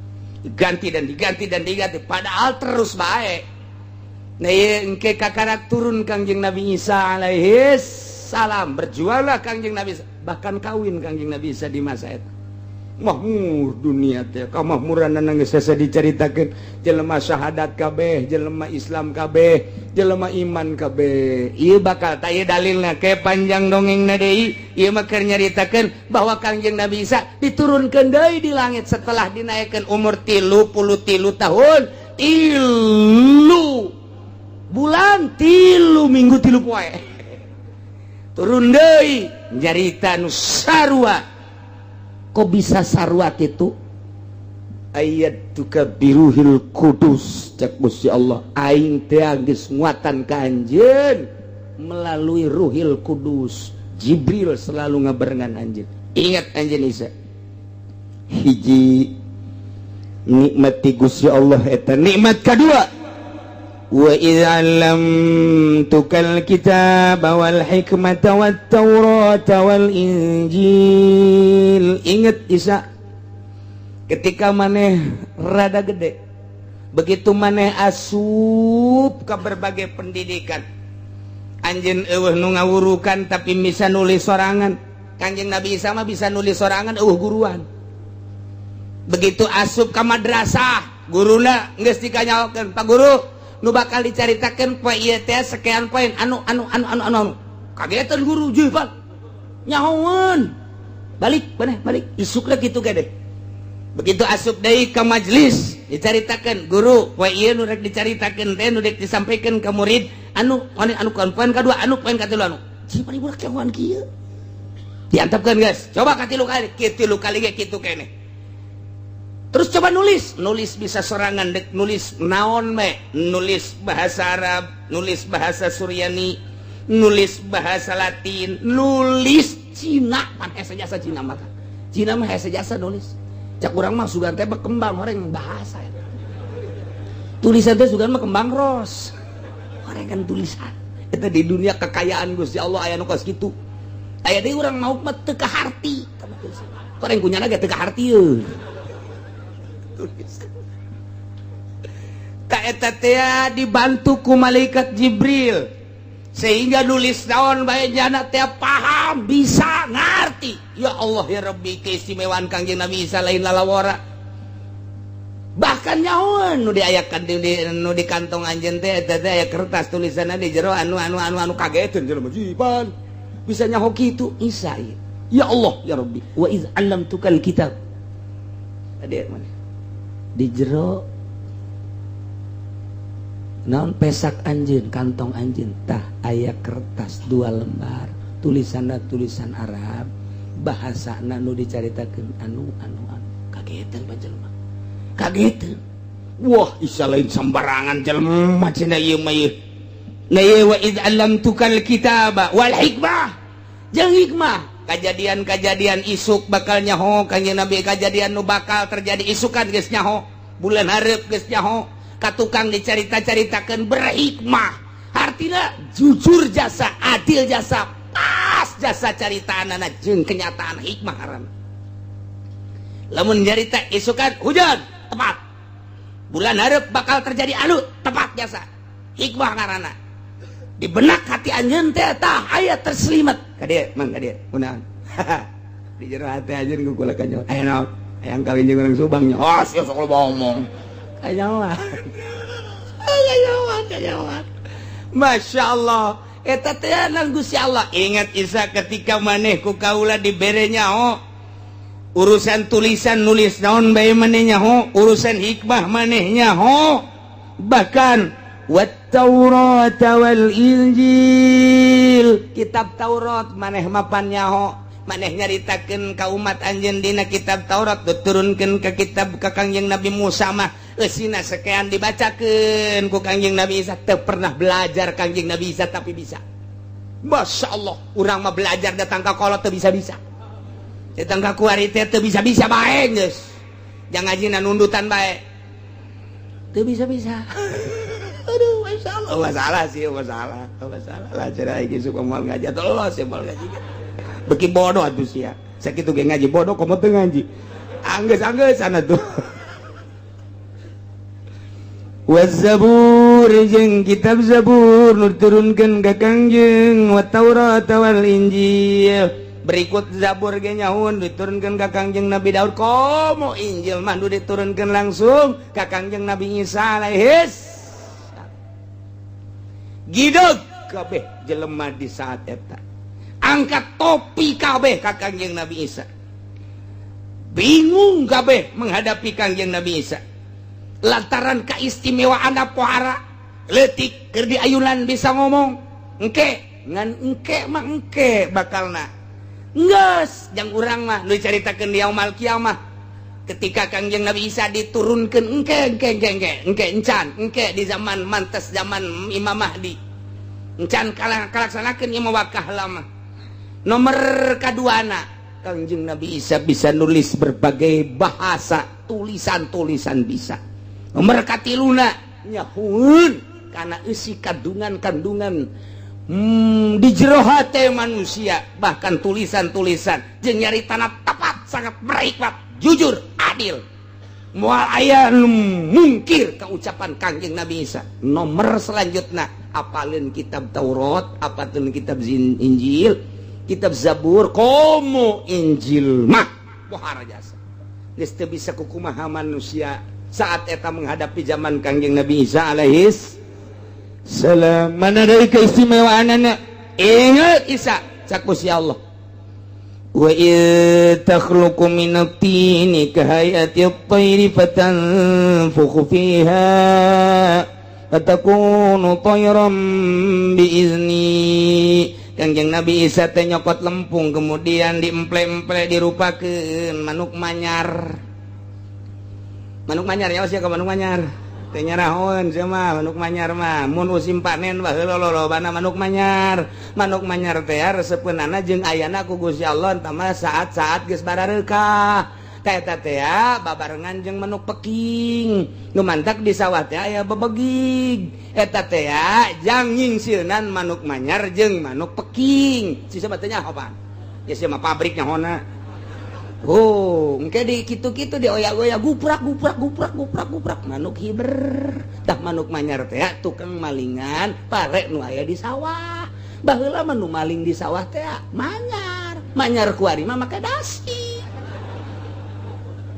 Diganti dan diganti dan diganti, padahal terus baik. Nah, engke kakarak turun Kangjeng Nabi Isa alaihi salam, berjuanglah Kangjeng Nabi Isa, bahkan kawin Kangjeng Nabi Isa di masa itu. Mahmur dunia teh, kamakmuran geus hese dicaritakeun. Jelema syahadat kabeh, jelema Islam kabeh, jelema iman kabeh. Ieu bakal tah ieu dalilna ke panjang dongengna deui. Ieu mah keur nyaritakeun bahwa Kangjeng Nabi Isa diturunkeun deui di langit setelah dinaikkeun umur 33 tahun 3 bulan 3 minggu 3 poe, turun deui nyarita nu sarua. Kok bisa sarua kitu? Ayyadtuka biruhil kudus, cek Gusti Allah, aing teh geus nguatan ka anjeun melalui Ruhil Kudus. Jibril selalu ngabarengan anjeun. Ingat, anjeun Isa, hiji nikmat ti Gusti Allah eta. Nikmat kedua, wa idz 'allamtukal kitaba wal hikmata wat taurata wal injil. Ingat, Isa, ketika maneh rada gede, begitu maneh asup ke berbagai pendidikan, anjeun euweuh nu ngawurukan tapi bisa nulis sorangan. Kanjeng Nabi Isa mah bisa nulis sorangan, euweuh guruan. Begitu asup ke madrasah, guruna geus dikanyahokeun, "Pak Guru, nu bakal dicaritakeun poe ieu teh sekian poin anu anu anu anu anu anu." Kagetan guru, "Juh, Pak, nyahoeun." Balik maneh, balik isukna kitu gede. Begitu asup deui ke majelis, dicaritakeun, "Guru, poe ieu nu rek dicaritakeun teh, nu rek disampaikan ke murid anu anu anu poin kadua, anu poin katilu anu." Cing paling budak nyahoan kieu. Diantepkeun, guys, coba katilu kali, katilu kali ge kitu keneh. Terus coba nulis, nulis bisa sorangan, dek nulis naon me, nulis bahasa Arab, nulis bahasa Suryani, nulis bahasa Latin, nulis Cina pan hese jasa. Cina mah, Cina mah hese jasa nulis. Cak urang mah sugan teh berkembang orang bahasa tulisan teh, sugan mah kembang ros orang kan tulisan itu. Di dunia kekayaan Gusti Allah aya nu kos kitu. Aya deui urang mau mah teu kaharti, orang kunyana ge teu kaharti euy tulisan. Tak eta teh dibantu ku malaikat Jibril sehingga nulis naon bae jana teh paham, bisa ngerti. Ya Allah, ya Rabbi, keistimewaan Kangjeng Nabi Isa lain lalawara. Bahkan nyahoan nu diayakan di nu di kantong anjeun teh, eta teh aya kertas tulisanna di jero anu anu anu anu. Kageteun jelema, jipan bisa nyaho kitu Isa ieu? Ya Allah, ya Rabbi, wa iz 'allamtukal kitab. Tadi mana di jero naon pesak anjeun, kantong anjeun tah aya kertas dua lembar, tulisanna tulisan Arab, bahasana nu dicaritakeun anu anu anu. Kagetan jelema, kagetan, "Wah, Isa lain sembarangan jelema cenah ieu mah ieu." Nah, ieu wa id 'allamtukal kitaba wal hikmah jeung hikmah. Kejadian-kejadian isuk bakal nyaho Kanjeng Nabi, kejadian nu bakal terjadi isukan geus nyaho, bulan hareup geus nyaho. Ka tukang dicarita-caritakeun berhikmah, artinya jujur jasa, adil jasa, pas jasa caritaan jeung kenyataan. Hikmah haram lamun nyarita isukan hujan tepat, bulan hareup bakal terjadi anu tepat jasa. Hikmah ngaranna. Di benak hati anjeun teh tah aya terselimat. Ka dieu, Mang, ka dieu kunaon? Di jero hati anjeun ku kula kanyo aya naon? Hayang kawin jeung urang Subang nya. Oh, sia sok loba omong. Kanyawan, kanyawan, kanyawan. Masya Allah, eta teh nang Gusti Allah. Ingat, Isa, ketika maneh ku kaula dibere nyaho urusan tulisan, nulis naon bae maneh nyaho, urusan hikmah maneh nyaho, bahkan wat Taurata wal Injil. Injil, kitab Taurat, maneh mapan nyaho, maneh nyaritakeun ka umat anjeun dina kitab Taurat, diturunkeun ke kitab ka Kangjeng Nabi Musa mah eusina sekian dibacakeun ku Kangjeng Nabi Isa. Teu pernah belajar Kangjeng Nabi Isa tapi bisa. Masya Allah, urang mah belajar datang ka kolot teu bisa-bisa. Datang ka kuari teh teu bisa-bisa bae geus. Jangan ngajina nundutan bae. Teu bisa-bisa. Aduh, masya Allah, masalah sih, masalah, masalah lah. Cara iki suka moal ngaji atau los ya moal ngaji. Beki bodoh atuh sia. Sakitu ge ngaji bodoh, komo teu ngaji. Anggeus anggeus sana tuh. Wazabur jeung kitab Zabur nu diturunkeun ka Kangjeng, wa Taurat wal Injil. Berikut Zabur ge nyaun diturunkeun ka Kangjeng Nabi Daud, komo Injil mah nu diturunkeun langsung ka Kangjeng Nabi Isa alaihis. Gideg kabeh jelema di saat eta. Angkat topi kabeh ka Kangjeng Nabi Isa. Bingung kabeh menghadapi Kangjeng Nabi Isa. Lantaran keistimewaan pohara leutik keur diayunan bisa ngomong. Engke ngan engke mah engke bakalna. Geus jang urang mah nu dicaritakeun di yaumul kiamah. Ketika Kangjeng Nabi Isa diturunkeun engke engke engke engke engke encan engke di zaman mantes zaman Imam Mahdi. Encan kalaksanakeun ieu mah wakah lama. Nomor kaduana Kangjeng Nabi Isa bisa nulis berbagai bahasa, tulisan-tulisan bisa. Nomor katiluna nyahueun kana eusi kandungan-kandungan di jero hate manusia, bahkan tulisan-tulisan jeung nyaritana tepat, sangat berhikmat, jujur, adil. Moal aya nu mungkir keucapan Kangjeng Nabi Isa. Nomor selanjutnya apalin kitab Taurat, apalin kitab Injil, kitab Zabur, komo Injil mah pohara jasa. Geus teu bisa kukumaha manusia saat eta menghadapi zaman Kangjeng Nabi Isa alaihis salam. Mana dari keistimewaanana? Ingat Isa cak Gusti Allah. Wa id takhluqu minat tini kahayati at-tayri fatanfukhu fiha fatakunu tayran biizni. Kangjeng Nabi Isa teh nyokot lempung kemudian diemple-emple dirupakeun manuk manyar. Manuk manyar ya sia ka manuk manyar. Teh nyarahoeun sia mah manuk manyar mah mun musim panen baheula lolobana manuk manyar. Manuk manyar teh resepeunana jeung ayana ku Gusti Allah tama saat-saat geus barareukah. Teh eta teh babarengan jeung manuk peking. Nu mantak di sawah teh aya bebegig. Eta teh jang nyingsieunan manuk manyar jeung manuk peking. Si teh nyaho pan. Ya sia mah pabrik nyahona. Oh, engke di kitu-kitu dioyak-oyak guprak guprak guprak guprak guprak manuk hiber. Tah manuk manyar teh tukang malingan pare nu aya di sawah. Baheula mah nu maling di sawah teh manyar. Manyar kuari mah make dasi.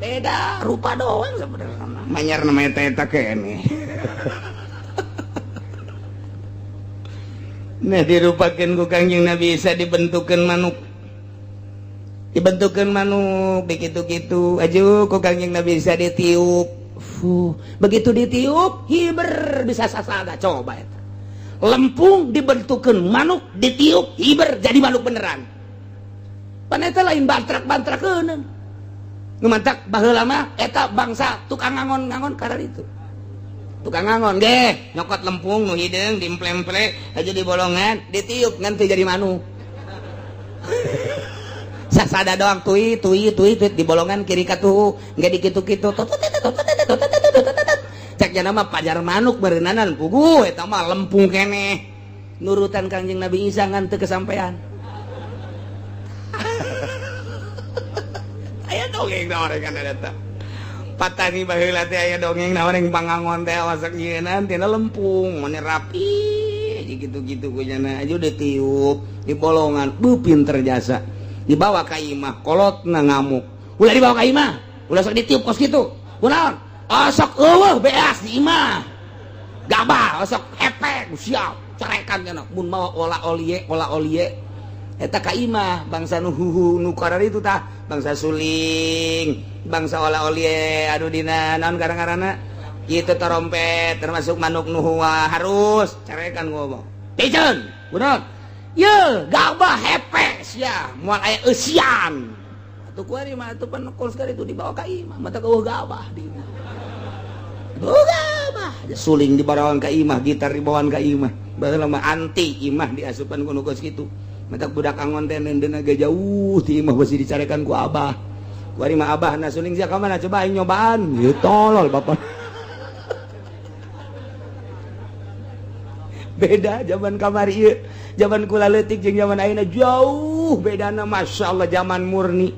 Beda rupa doang sebenarnya. Manyar namanya teh eta keneh. Nah dirupakeun ku Kangjeng Nabi Isa dibentukeun manuk. Dibentukeun manuk begitu-gitu aju ku Kangjeng Nabi Isa ditiup. Fuh, begitu ditiup hiber bisa sasada coba eta. Lempung dibentukeun manuk ditiup hiber jadi manuk beneran. Pan eta lain bantrak-bantrakeun. Nu mantak baheula mah eta bangsa tukang ngangon-ngangon karena itu. Tukang ngangon ge nyokot lempung nu hideung diemple-emple aja di bolongan ditiup ngan teu jadi manuk. Sasada doang tui tui tui tui di bolongan kiri katuhu nggak dikitu-kitu cek jana mah pajar manuk berenanan puguh eta mah lempung keneh nurutan Kangjeng Nabi Isa ngan teu kesampean. Aya dongeng naon kan eta patani baheula teh aya dongeng naon yang pangangon teh masak nyieunaan tina lempung mane rapi gitu-gitu ku jana aja ditiup di bolongan beuh pinter jasa dibawa ka imah kolotna ngamuk ulah dibawa ka imah ulah sok ditiup kos kitu kunaon osok eueuh beas di imah gabah osok hepek siap carekan cenah mun mawa ola olie eta ka imah bangsa nu huhu nu karar itu tah bangsa suling bangsa ola olie aduh dina naon karang-karana kitu trompet termasuk manuk nu harus carekan ngomong piceun kunaon Ye, gabah hepes ya, moal aya eusian. Atuh kuari mah atuh pan sekali itu dibawa ka imah, mata eueuh gabah di imah. Gabah, suling dibawaan ka imah, gitar dibawaan ka imah. Baheula mah anti imah diasupan ku nu kos kitu. Mata budak angon teh neundeun ge jauh ti imah besi dicarekan ku abah. Kuari mah abah na suling sia ka mana, coba aing nyobaan. Ieu tolol bapak. Beda zaman kamari ieu, zaman kula leutik jeung zaman ayeuna jauh bedana, Masya Allah. Zaman murni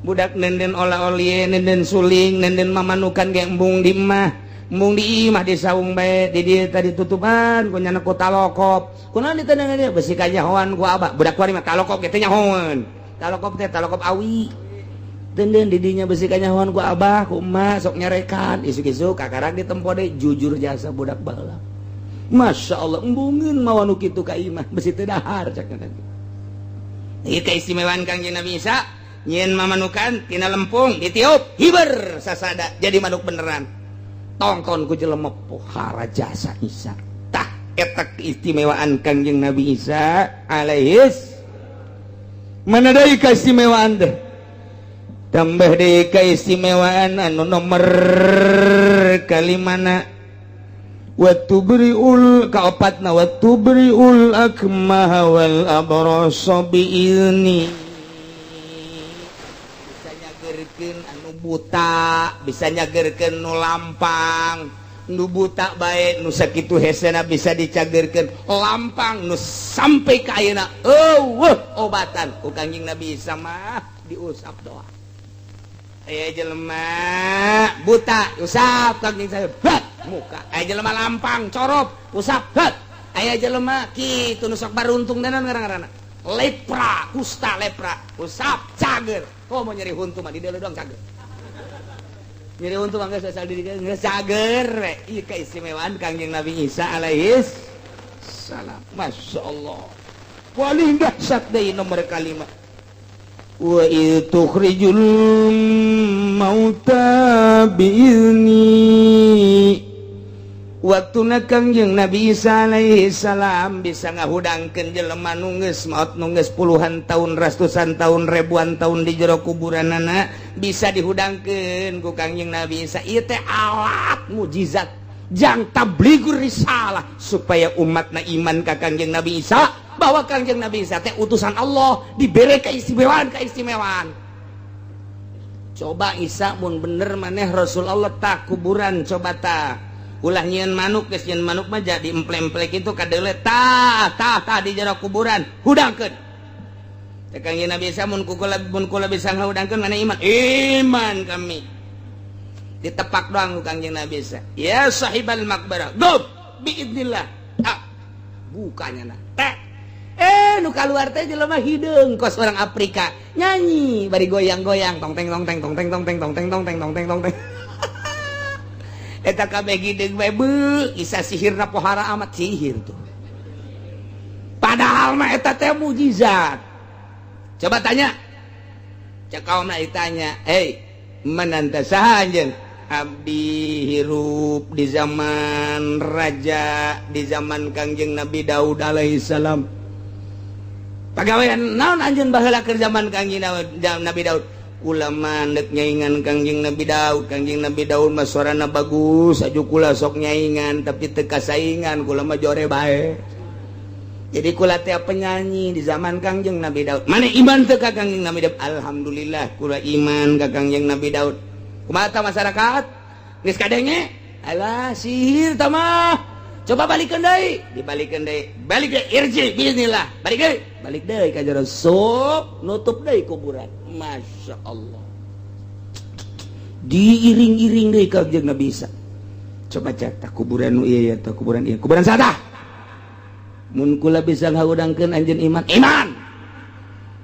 budak nenden ola-olie, nenden suling, nenden mamanukan ge embung di imah, embung di imah di saung bae di dieu tadi tutupan ku nyana ku talokop. Kunaon ditendengan ieu besi kanyahoan ku abah. Budak kuari mah talokop ge teh nyahoan, talokop teh talokop awi. Denden didinya besi kanyahoan ku abah ku emak sok nyarekan isuk-isuk kakarak ditempo deui. Jujur jasa budak baheula, Masya Allah, embungeun mawa nu kitu ka imah besi teu dahar cak tadi. Ieu keistimewaan Kangjeng Nabi Isa, nyieun mamanukan tina lempung ditiup hiber sasada jadi manuk beneran. Tongton ku jelema pohara jasa Isa. Tah eta keistimewaan Kangjeng Nabi Isa alaihis. Mana deui keistimewaan teh? Tambah deui keistimewaan anu nomor kalimana, watubriul kaopatna, watubriul akmaha wal abrasa biizni. Bisa nyagerkeun anu buta, bisa nyagerkeun nu lampang. Nu buta bae nu sakitu hesena bisa dicagerkeun, lampang nu sampai ka ayeuna eueuh obatan ku Kangjeng Nabi Isa mah diusap doa. Aya jelema buta, usap Kangjeng saya muka. Aya jelema lampang corop, usap het. Aya jelema kitu nu sok baruntung dan ngaran-ngaranna lepra, kusta lepra, usap cager. Komo nyeri huntu mah di dieu doang cager. Nyeri huntu mah geus asal di dieu geus cager we. Ieu keistimewaan Kangjeng Nabi Isa alaihis salam. Masya Allah, paling dahsyat deui nomor kalima, wa id tukhrijul mauta biizni. Waktuna Kangjeng Nabi Isa alaihi salam bisa ngahudangkeun jelema nu geus maot, nu geus puluhan tahun, ratusan tahun, ribuan tahun di jero kuburanana bisa dihudangkeun ku Kangjeng Nabi Isa. Ieu teh alat mujizat jang tabligur risalah supaya umatna iman ka Kangjeng Nabi Isa bahwa Kangjeng Nabi Isa teh utusan Allah, diberi keistimewaan keistimewaan. Coba Isa mun bener maneh Rasul Allah, tak kuburan coba tak ulah nyieun manuk, geus nyieun manuk mah jadi emple-emple itu kadeule. Tah tah tah di jero kuburan hudangkeun. Cek Kangjeng Nabi Isa, mun kula, mun kula bisa ngahudangkeun, mana iman? Iman kami. Ditepak doang ku Kangjeng Nabi Isa, ya sahibal maqbarah, gum biidnillah. Ah, bukanya nah teh nu keluar teh jelema hideung kos orang Afrika, nyanyi bari goyang-goyang, tong teng tong teng tong teng tong teng tong teng tong teng tong teng tong teng. Eta kabeh hideung bae. Beuh, Isa sihirna pohara amat, sihir tuh. Padahal mah eta teh mujizat. Coba tanya, cek kaum ditanya, "Hei, man anta, saha anjeun?" "Abdi hirup di zaman raja, di zaman Kangjeng Nabi Daud alaihissalam." "Pagawean naon anjeun baheula keur zaman Kangjeng Nabi Daud?" "Kula mah ndek nyaingan Kangjeng Nabi Daud. Kangjeng Nabi Daud mah suarana bagus aju, kula sok nyaingan tapi teu kasaingan. Kula mah jore bae, jadi kula teh penyanyi di zaman Kangjeng Nabi Daud." "Mana iman teu ka Kangjeng Nabi Daud?" "Alhamdulillah, kula iman ka Kangjeng Nabi Daud." Kumaha masyarakat geus kadenge? "Alah, sihir tah mah, coba balikeun deui." Dibalikeun deui, balik deui, irji bismillah, balik deui, balik deui ka jero, sup nutup deui kuburan. Masya Allah, diiring-iring deui ka Kangjeng Nabi Isa. Coba cek tah kuburan nu ieu ya, tah kuburan ieu, kuburan saha? "Mun kula bisa ngahudangkeun, anjeun iman?" "Iman."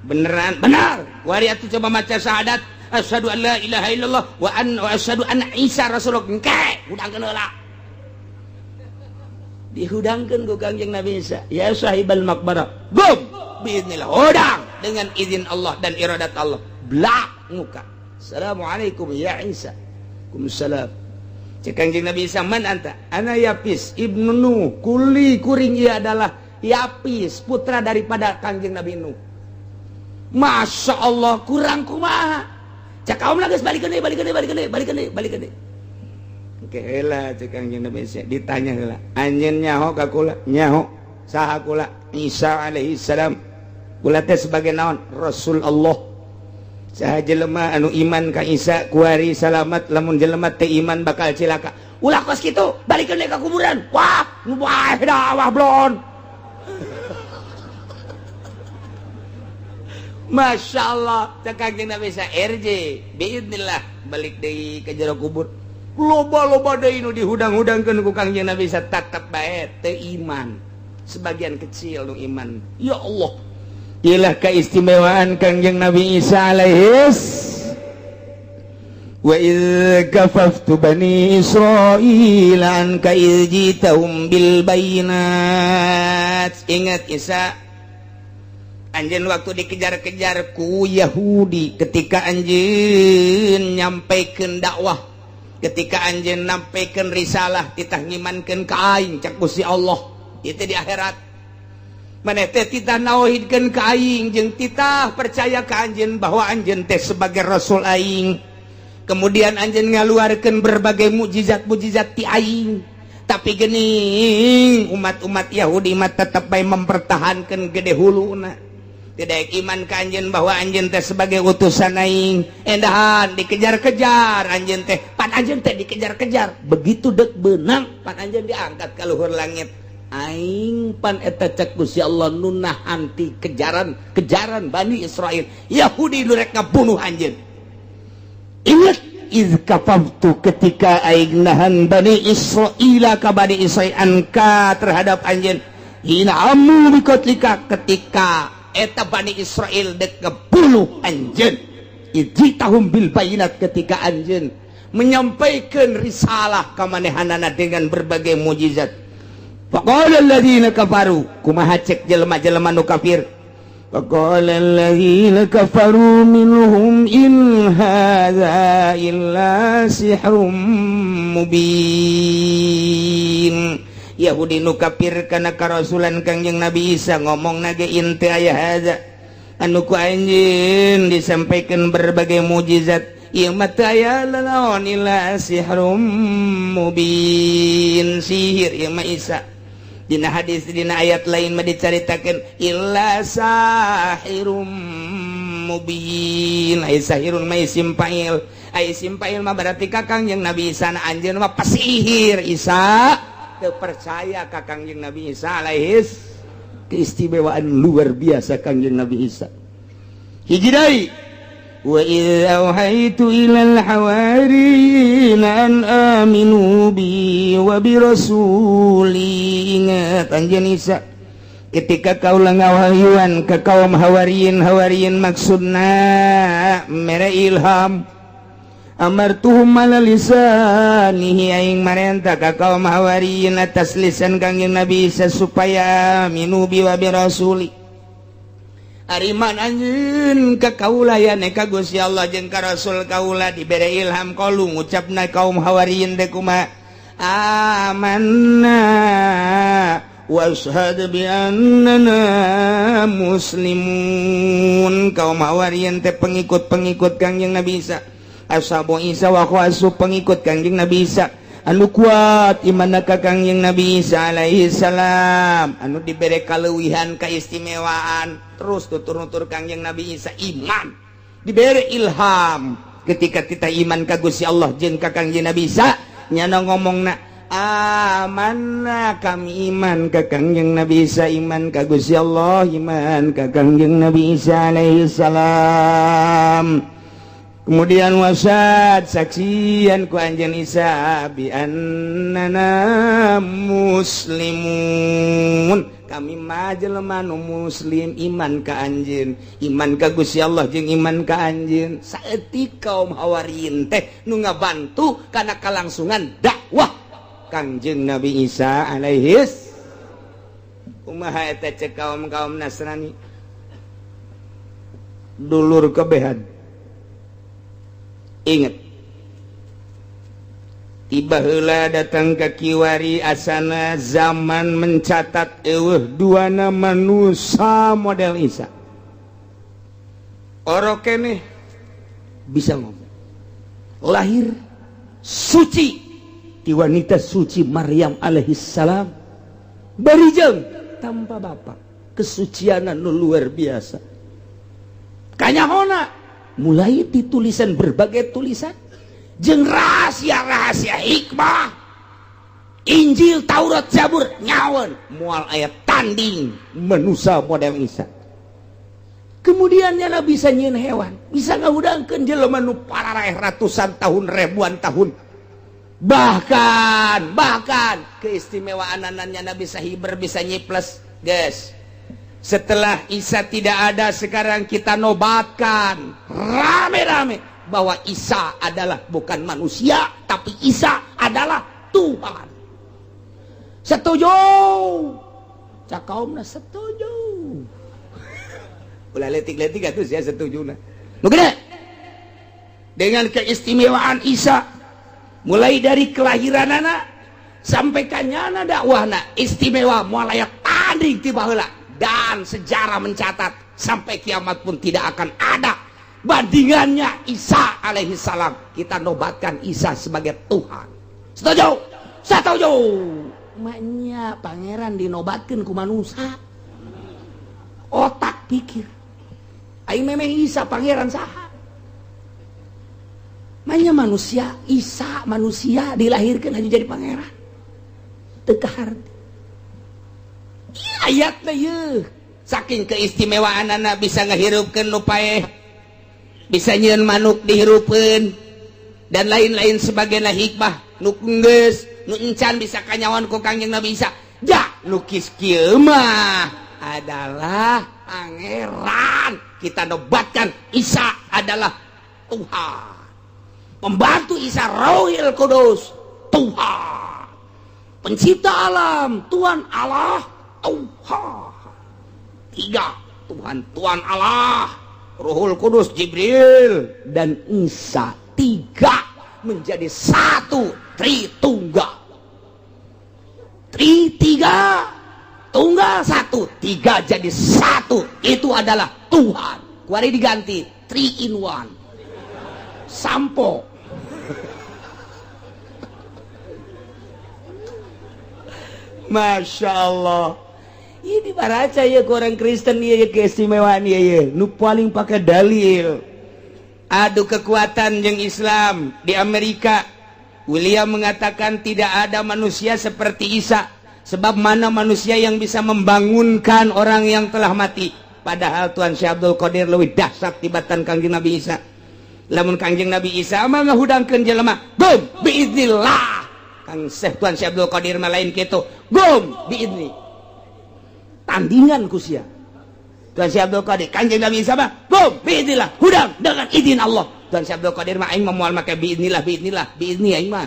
"Beneran?" "Benar." "Wari atuh coba maca syahadat, asyhadu an la ilaha illallah wa an wa asyhadu anna Isa rasulullah." Engke hudangkeun heula. Dihudangkeun ku Kangjeng Nabi Isa, ya sahibal maqbarah, gum biiznillah. Hudang dengan izin Allah dan iradat Allah, blak muka. "Assalamualaikum ya Isa." "Waalaikumsalam." Cek Kangjeng Nabi Isa, "Man anta?" "Ana Yapis ibnu Nuh." Kuli kuring ieu adalah Yapis, putra daripada Kangjeng Nabi Nuh. Masya Allah, kurang kumaha cak kaum geus balikeun deui, balikeun deui, balikeun deui, balikeun deui, balikeun deui. Oke heula, cek Kangjeng Nabi Isa ditanya heula, "Anjeun nyaho ka kula?" "Nyaho." "Saha kula?" "Isa alaihi salam." "Kula teh sebagai naon?" "Rasul Allah." "Saha jelema anu iman ka Isa kuari salamat, lamun jelema teu iman bakal cilaka." Ulah kos kitu, balikeun deui ka kuburan. Wah, nu bae dakwah blon. Masya Allah, cek Kangjeng Nabi Isa, "RJ biidnillah," balik deui ke jero kubur. Loba-loba deui nu dihudang-hudangkeun ku Kangjeng Nabi Isa, tetep bae teu iman. Sebagian kecil nu iman. Ya Allah, ilah keistimewaan Kangjeng Nabi Isa alaihis. Wa idz kafaftu bani Israil anka idz jitahum bil bayinat. Ingat Isa, anjeun waktu dikejar-kejar ku Yahudi ketika anjeun nyampaikan dakwah, ketika anjeun nyampaikan risalah, titah ngimankeun ka aing, cak Gusti Allah itu di akhirat, maneh teh titah nauhidkeun ka aing jeung titah percaya ka anjeun bahwa anjeun teh sebagai rasul aing. Kemudian anjeun ngaluarkeun berbagai mukjizat-mukjizat ti aing, tapi gening umat-umat Yahudi mah tetep bae mempertahankan gede huluna, tidak iman ka anjeun bahwa anjeun teh sebagai utusan aing. Endahan dikejar-kejar anjeun teh, pan anjeun teh dikejar-kejar, begitu dek benang pan anjeun diangkat ka luhur langit. Aing pan eta, cek Gusti Allah, nu nahan ti kejaran kejaran Bani Israel Yahudi nu rek ngabunuh anjeun. Ingat, iz kafaftu, ketika aing nahan Bani Israila ka Bani Israil, anka terhadap anjeun, hina amu bikotlika, ketika eta Bani Israel dek ngebunuh anjeun, ijitahum bil bayinat, ketika anjeun menyampaikan risalah ka manehanana dengan berbagai mujizat. Faqala alladziina kafaru, kumaha cek jelema-jelema nu kafir? Faqala alladziina kafaru minhum in hadza illa sihrum mubin. Yahudi nu kafir kana karasulan Kangjeng Nabi Isa ngomong nage, "In teu aya hadza anu ku anjeun disampaikan berbagai mujizat ieu mah teu aya lalaon illa sihrum mubin, sihir ieu mah Isa." Dina hadis, dina ayat lain mah dicaritakeun illa sahirum mubin. Ai sahirun mah isim fa'il, ai isim fa'il mah berarti ka Kangjeng Nabi Isa na anjeun mah pasihir. Isa teu percaya ka Kangjeng Nabi Isa alaihis. Keistimewaan luar biasa Kangjeng Nabi Isa. Hiji deui, wa idz auhaitu ilal hawariyina an aminu bi wa bi rasuli. Ingat anjeun Isa, ketika kaula ngawahyuan ke kaum hawariyin. Hawariyin maksudna mere ilham. Amartuhum ala lisanihi, aing marenta ka kaum hawariyin atas lisan Kangjeng Nabi Isa supaya aminu bi wa bi rasuli. Ariman anjeun ka kaula ya ka Gusti Allah jeung ka Rasul kaula dibere ilham. Qalu, ngucapna kaum hawariyin teh kumaha? Amanna washhad bi annana muslimun. Kaum hawariyin teh pengikut-pengikut Kangjeng Nabi Isa, ashabu Isa wa khawasu, pengikut Kangjeng Nabi Isa anu kuat iman ka Kangjeng Nabi Isa alaihi salam, anu dibere kaleuwihan keistimewaan terus tutur-nutur Kangjeng Nabi Isa iman, dibere ilham ketika kita iman ka Gusti Allah jeung ka Kangjeng Nabi Isa, nyana ngomongna, "Amanna," kami iman ka Kangjeng Nabi Isa, iman ka Gusti Allah, iman ka Kangjeng Nabi Isa alaihi salam. Kemudian washhad, saksian ku anjeun Isa, bi annana muslimun, kami mah jelema nu muslim, iman ka anjeun, iman ka Gusti Allah jeung iman ka anjeun. Saeutik kaum hawariyin teh nu ngabantu kana kalangsungan dakwah Kangjeng Nabi Isa alaihis. Kumaha eta cek kaum-kaum Nasrani, dulur kebehan? Ingat. Tiba heula datang ke kiwari asana zaman mencatat eueuh duana manusia model Isa. Orok keneh bisa ngomong. Lahir suci di wanita suci Maryam alaihissalam. Barijeng tanpa bapak. Kesucianan nu luar biasa. Kanyahona mulai ditulisan berbagai tulisan jeung rahasia-rahasia hikmah Injil, Taurat, Zabur nyawan moal aya tanding manusia model Isa. Kemudian nyana bisa nyieun hewan, bisa ngahudangkeun jelema nu pararaeh ratusan tahun, ribuan tahun. Bahkan keistimewaan nyana bisa hiber, bisa nyiples, guys. Setelah Isa tidak ada, sekarang kita nobatkan rame-rame bahwa Isa adalah bukan manusia, tapi Isa adalah Tuhan. Setuju? Cak kaumna setuju. Ulah letik-letik atuh sia setujuna. Nu gede. Dengan keistimewaan Isa mulai dari kelahiranana sampai kanyana dakwahna istimewa moal aya tanding ti baheula, dan sejarah mencatat sampai kiamat pun tidak akan ada bandingannya Isa alaihi salam. Kita nobatkan Isa sebagai Tuhan. Setuju? Setuju. Maknya pangeran dinobatkan ku manusia. Otak pikir. Aing memeh Isa pangeran saha? Maknya manusia, Isa manusia dilahirkan hanya jadi pangeran. Teu kaharti. Ayatna yeuh. Saking keistimewaanana bisa ngahirupkeun nu paeh, bisa nyieun manuk dihirupeun dan lain-lain sebagainya hikmah nu geus nu encan bisa kanyawan ku Kangjeng Nabi Isa. Ja lukis kieu mah adalah pangeran. Kita nobatkan Isa adalah Tuhan. Pembantu Isa Rohil Kudus Tuhan. Pencipta alam Tuhan Allah Tuhan. Tiga Tuhan, Tuhan Allah, Ruhul Kudus Jibril dan Isa, tiga menjadi satu, Tritunggal. Tri tiga, tunggal satu, tiga jadi satu, itu adalah Tuhan. Kuari diganti 3 in 1. Sampo. Masya Allah. Ini baraca ya ke orang Kristen ya keistimewaan ya ya. Nu paling pakai dalil. Adu kekuatan jeung Islam di Amerika. William mengatakan tidak ada manusia seperti Isa. Sebab mana manusia yang bisa membangunkan orang yang telah mati. Padahal Tuhan Syekh Abdul Qadir leuwih dahsyat tibatan Kangjeng Nabi Isa. Lamun Kangjeng Nabi Isa mah ngahudangkeun jelema, gum biiznillah. Kang Syekh Tuhan Syekh Abdul Qadir mah lain kitu, gum biizni. Tandingan ku sia. Tuhan Syekh Abdul Qadir, Kangjeng Nabi Isa mah gum biiznillah, hudang dengan izin Allah. Tuhan Syekh Abdul Qadir mah aing mah moal make biiznillah, biiznillah, biizni aing mah.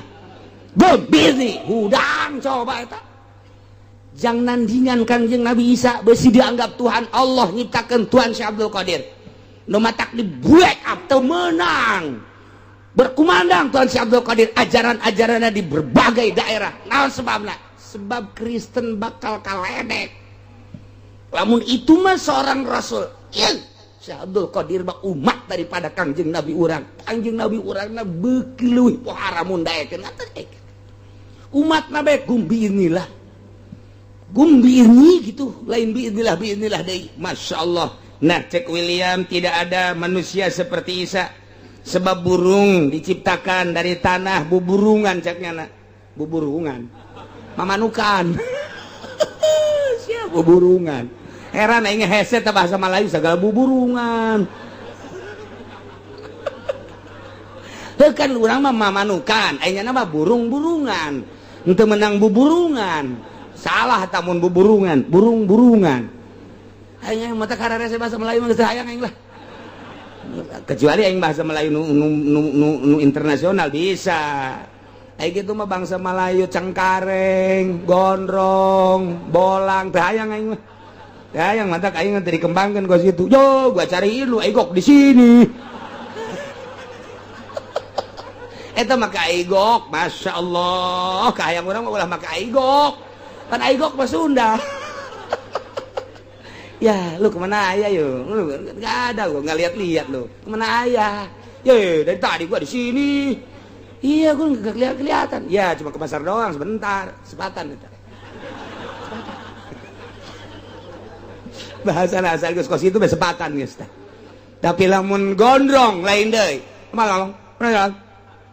Gum biizni, hudang coba eta. Jang nandingan Kangjeng Nabi Isa besi dianggap Tuhan Allah nyiptakeun Tuhan Syekh Abdul Qadir. Nu matak di break up teu meunang. Berkumandang Tuhan Syekh Abdul Qadir ajaran-ajaranna di berbagai daerah. Naon sebabna? Sebab Kristen bakal kaledek. Lamun itu mah seorang rasul. Ieu Syekh Abdul Qadir mah umat daripada Kangjeng Nabi urang. Kangjeng Nabi urangna beuki leuwih pohara mun daekeun. Umat nabe gumbi inilah. Gumbi ini gitu, lain biiznillah biiznillah deui. Masya Allah. Nah, cek William tidak ada manusia seperti Isa. Sebab burung diciptakan dari tanah, buburungan ceknya nak. Buburungan. Mamanukan. Siap buburungan. Heran aing hese teh bahasa Melayu segala buburungan. Heuh kan urang mah mamanukan, aing mah burung-burungan. Henteu menang buburungan. Salah tamun buburungan, burung-burungan. Aing mata kararese bahasa Melayu mah geus hayang aing lah. Kecuali aing bahasa Melayu nu internasional bisa. Aing gitu mah bangsa Melayu cengkareng, gondrong, bolang, teu hayang aing mah. Teu hayang mata aing teh dikembangkeun ka situ. Yo, gua cariin lu aing kok di sini. Eta make aigok, Masya Allah, kahayang urang mah ulah make aigok. Pan aigok mah Sunda. Ya, lu kemana ayah yo? Lu nggak ada, gua nggak lihat-lihat lu. Kemana ayah? Ya, dari tadi gua di sini. Iya, gua nggak kelihatan. Ya, cuma ke pasar doang sebentar, sepatan itu. Sepatan. Bahasa asal geus kos itu sepatan geus tah. Tapi lamun gondrong lain deui. Kemana ngomong? Kemana?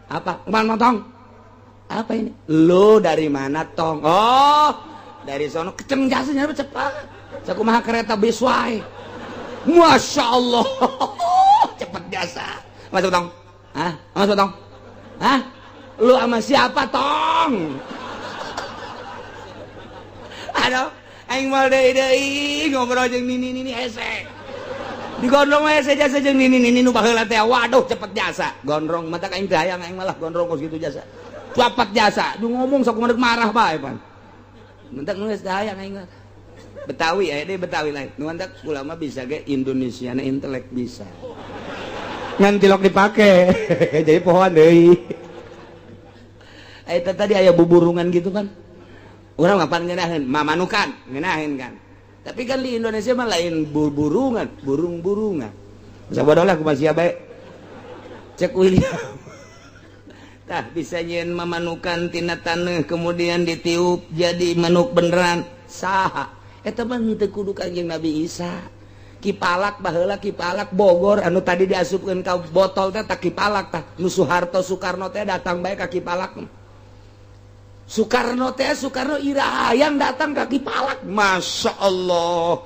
Apa? Kemana tong? Apa ini? Lu dari mana tong? Oh, dari sono keceng jasanya cepat. Sakumaha kereta bis wae. Masya Allah, cepet jasa. Masuk tong? Hah? Masuk tong? Hah? Lu sama siapa tong? Aduh, aing moal deui deui ngobrol jeung nini nini hese. Digondrong mah hese jasa jeung nini nini nu baheula teh. Waduh, cepet jasa. Gondrong mata aing teh hayang aing malah gondrong kos kitu jasa. Cepet jasa. Du ngomong sok kumaha marah bae pan. Mentak geus hayang aing mah. Betawi ya, deh Betawi lain. Nu mantak ulama bisa ge Indonesia na intelek bisa. Ngan tilok dipake. Jadi pohon deui. Eta tadi aya buburungan gitu kan. Urang mapan ngeunaheun, mamanukan, ngeunaheun kan. Tapi kan di Indonesia mah lain burungan, burung-burungan. Bisa bodoh lah kumaha sia bae. Cek William. Tah bisa nyieun mamanukan tina taneuh kemudian ditiup jadi manuk beneran. Saha? Eta mah henteu kudu Kanjeng Nabi Isa. Ki Palak baheula Ki Palak Bogor anu tadi diasupkeun ka botol teh tak Ki Palak tah. Nu Soeharto Soekarno teh datang bae ka Ki Palak. Soekarno teh Soekarno ira hayang datang ka Ki Palak. Masya Allah.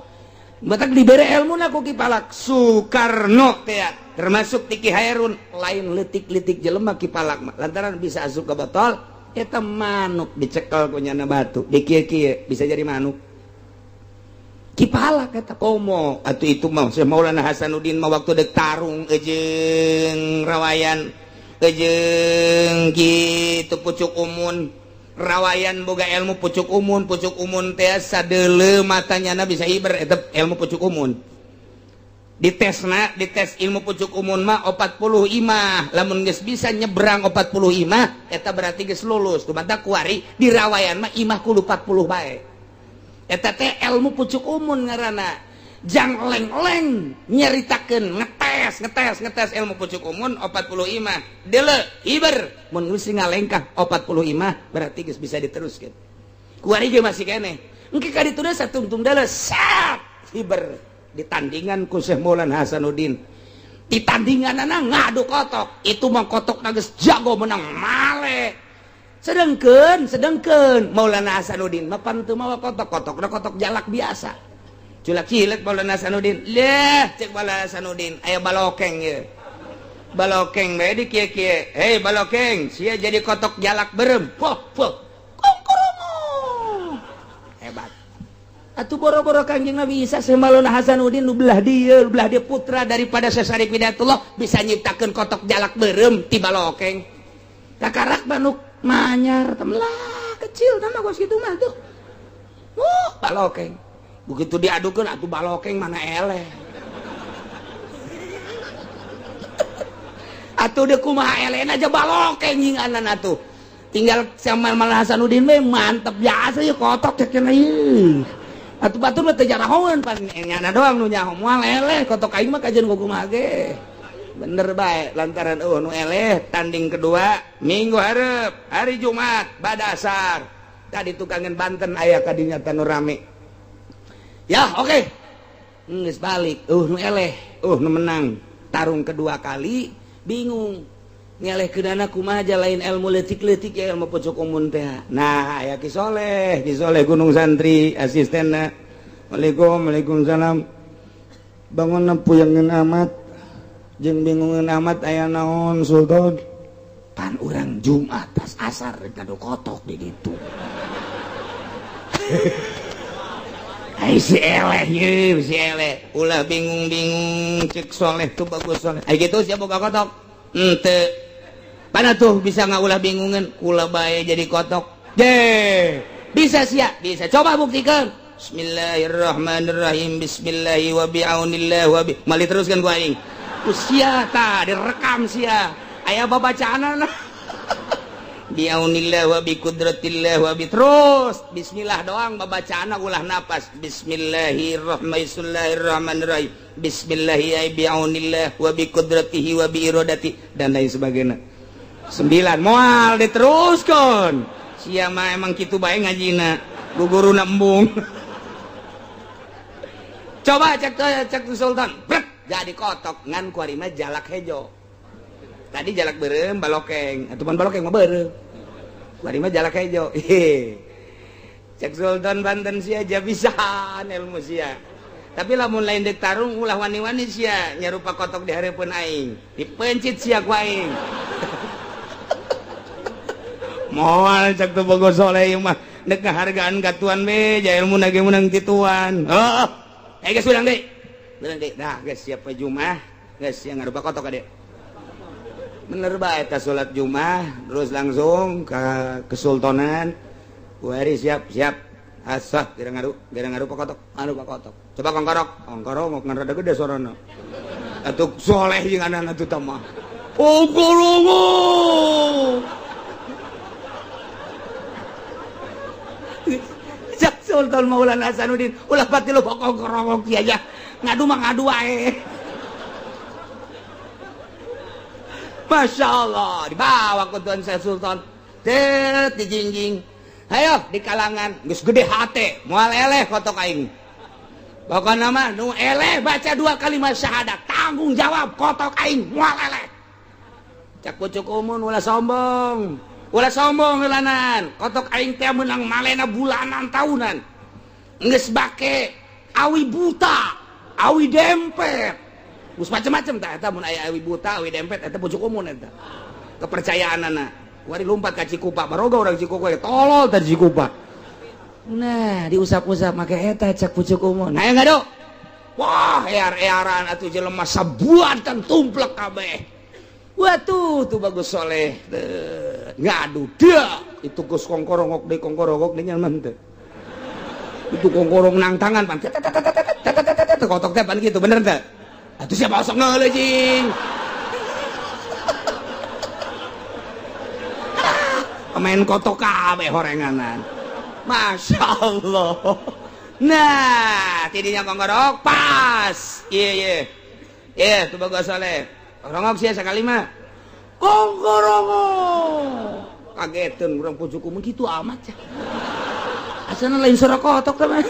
Matak dibere ilmu ku Ki Palak. Soekarno teh termasuk Tiki Hairun lain letik-letik jelema Ki Palak mah. Lantaran bisa asup ke botol eta manuk dicekel ku nyana batu. Dikieu-kieu bisa jadi manuk. Ki Palak eta komo atuh itu mah Syekh Maulana Hasanuddin mah waktu dek tarung jeung rawayan jeung kitu pucuk umun rawayan boga ilmu pucuk umun teh sadeuleu matanya na bisa hiber eta ilmu pucuk umun ditesna dites ilmu pucuk umun mah 40 imah lamun geus bisa nyebrang 40 imah eta berarti geus lulus kumaha kuari di rawayan mah imah kudu 40 bae. Eta teh ilmu pucuk umun ngaranna jang leng-leng nyaritakeun ngetes ngetes ngetes ilmu pucuk umun 40 imah deuleu hiber mun geus ngalengkah 40 imah berarti geus bisa diteruskeun kuari ge masih keneh engke ka ditu satungtung deuleu sat hiber ditandingan ku Syekh Maulana Hasanuddin ditandinganana ngadu kotok itu mah kotok geus jago menang male sedengkeun sedengkeun Maulana Hasanuddin mah pan teu mawa kotok kotokna kotok jalak biasa culak cilek Maulana Hasanuddin leh cek Maulana Hasanuddin aya balokeng ye balokeng bae di kieu-kieu hei balokeng sia jadi kotok jalak berem poh poh kongkoromo hebat atuh boro-boro Kanjeng Nabi Isa Syekh Maulana Hasanuddin nu belah dieu putra daripada Syekh Syarif Hidayatullah bisa nyiptakeun kotok jalak berem ti balokeng kakarak manuk manyar temelah kecil nama gua segitu mah tuh balokeng begitu diadukeun atuh balokeng mana eleh atuh deuk kumaha elehna aja balokeng nyinganan atuh tinggal sama Maulana Hasanuddin mah mantep biasa ya kotok cek cenah ieu atuh batur mah teu jarahoeun pan nyana doang nu nyaho moal eleh kotok aing mah kajian kumaha ge bener bae lantaran nu eleh tanding kedua minggu hareup hari Jumat bada asar tadi tukangan Banten aya kadinya tanu rame ya oke geus balik nu eleh nu menang tarung kedua kali bingung ngeleh keunana kumaha aja lain ilmu leutik-leutik ya ilmu pucuk umun teh nah aya Ki Soleh Ki Soleh Gunung Santri asistenna Waalaikum waalaikumsalam bangun puyangeun amat jeung bingungeun amat aya naon Sultan pan urang Jumat tas asar rek ngadu kotok di ditu Ai si eleh ye si eleh ulah bingung-bingung cek Soleh tuh bagus Soleh ai kitu sia boga kotok henteu pana tuh bisa ngaulah bingungan kula bae jadi kotok je bisa sia bisa coba buktikan Bismillahirrahmanirrahim bismillahi wa bi'aunillah wa bi mali teruskan ku aing usia ta direkam sia aya babacaanana Biaunillah wa bi qudratillah wa bi terus bismillah doang babacaan ulah napas. Bismillahirrahmanirrahim. Bismillahi biaunillah wa bi qudratihi wa bi iradati dan lain sebagainya. 9 moal diteruskeun. Sia mah emang kitu bae ngajina. Guguruna embung. Coba cek cek Sultan. Brek, jadi kotok ngan kuari mah jalak hejo. Tadi jalak beureum balokeng, atuh pan balokeng mah beureum. Kuari mah jalak hejo. Cek Sultan Banten sia aja bisaan ilmu sia. Tapi lamun lain dek tarung ulah wani-wani sia nyarupa kotok di hareupeun aing. Dipencit sia ku aing. Moal cek tuh bogo soleh ieu mah dek ngahargaan ka tuan be, ja ilmu na ge meunang ti tuan. Oh, geus bilang deui. Bilang deui. Nah, geus siap Jumat, geus sia ngarupa kotok ka. Bener bae eta salat Jumat terus langsung ke kesultanan. Kuari siap siap. Asah kira ngaru kotok, anu kotok. Coba kongkorok, kongkorok ngan rada gede sorana. Atuh soleh jeung anak atuh tah mah. Kongkorok. Cak Sultan Maulana Hasanuddin, ulah pati lu kongkorok kieu aja. Ngadu mah ngadu wae. Masya Allah, dibawa ke Tuan Syekh Sultan, tet dijingjing, ayo di kalangan, geus gede hate, moal eleh kotok aing. Pokokna mah nu eleh baca 2 kalimat syahadat, tanggung jawab kotok aing moal eleh. Cak pucuk umun ulah sombong heulanan, kotok aing teh meunang malena bulanan tahunan. Geus bake awi buta, awi dempet. Geus macem-macem tah eta mun aya awi buta, awi dempet eta pucuk umun eta. Kepercayaanana. Wari lompat ka Cikupa, baroga urang Cikupa tolol tadi Cikupa. Nah, diusap-usap make eta cak pucuk umun. Hayang ngadu. Wah, ear-earan atuh jelema sabuatan tumplek kabeh. Watuh, tuh bagus soleh. Ngadu dia itu geus kongkorongok deui kongkorongok deui nyaman teh. Itu kongkorong nang tangan pan. Kotok teh pan gitu, bener teh? Atuh siapa osok ngeuleuh jing. Pemain kotok kabeh horenganan. Masya Allah. Nah, tidinya kongkorok pas. Iya iya. Iya, tuh bagus soleh. Kongkorok sia sakali mah. Kongkorok. Kageteun urang pucuk umum kitu amat ya. Asana lain suara kotok teh mah.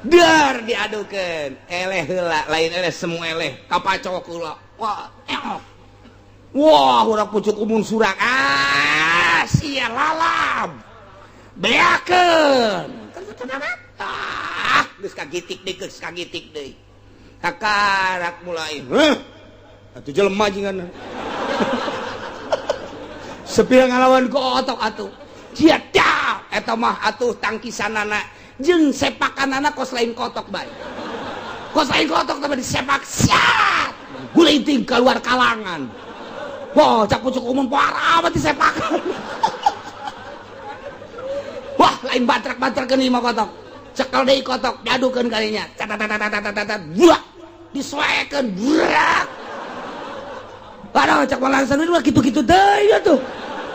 Dar diadukeun, eleh heula, lain eleh semua eleh, kapacok heula. Wah, eok. Wah, urang pucuk umun surak. Ah, sia lalab. Beakeun. Ah, geus kagitik deui, geus kagitik deui. Kakarak mulai. Heuh. Atuh jelema jingan. Sepira ngalawan kotok atuh. Sia dah, eta mah atuh tangkisanana. Jeung sepakanana kos lain kotok bae. Kos lain kotok tapi disepak siat. Gulinting keluar kalangan. Wah, cak pucuk umum parah amat disepakan. Wah, lain batrak-batrakeun ieu mah kotok. Cekel deui kotok, diadukeun kalinya. Cat buah. Disoekeun burak. Waduh, cak Maulana mah kitu-kitu deui atuh.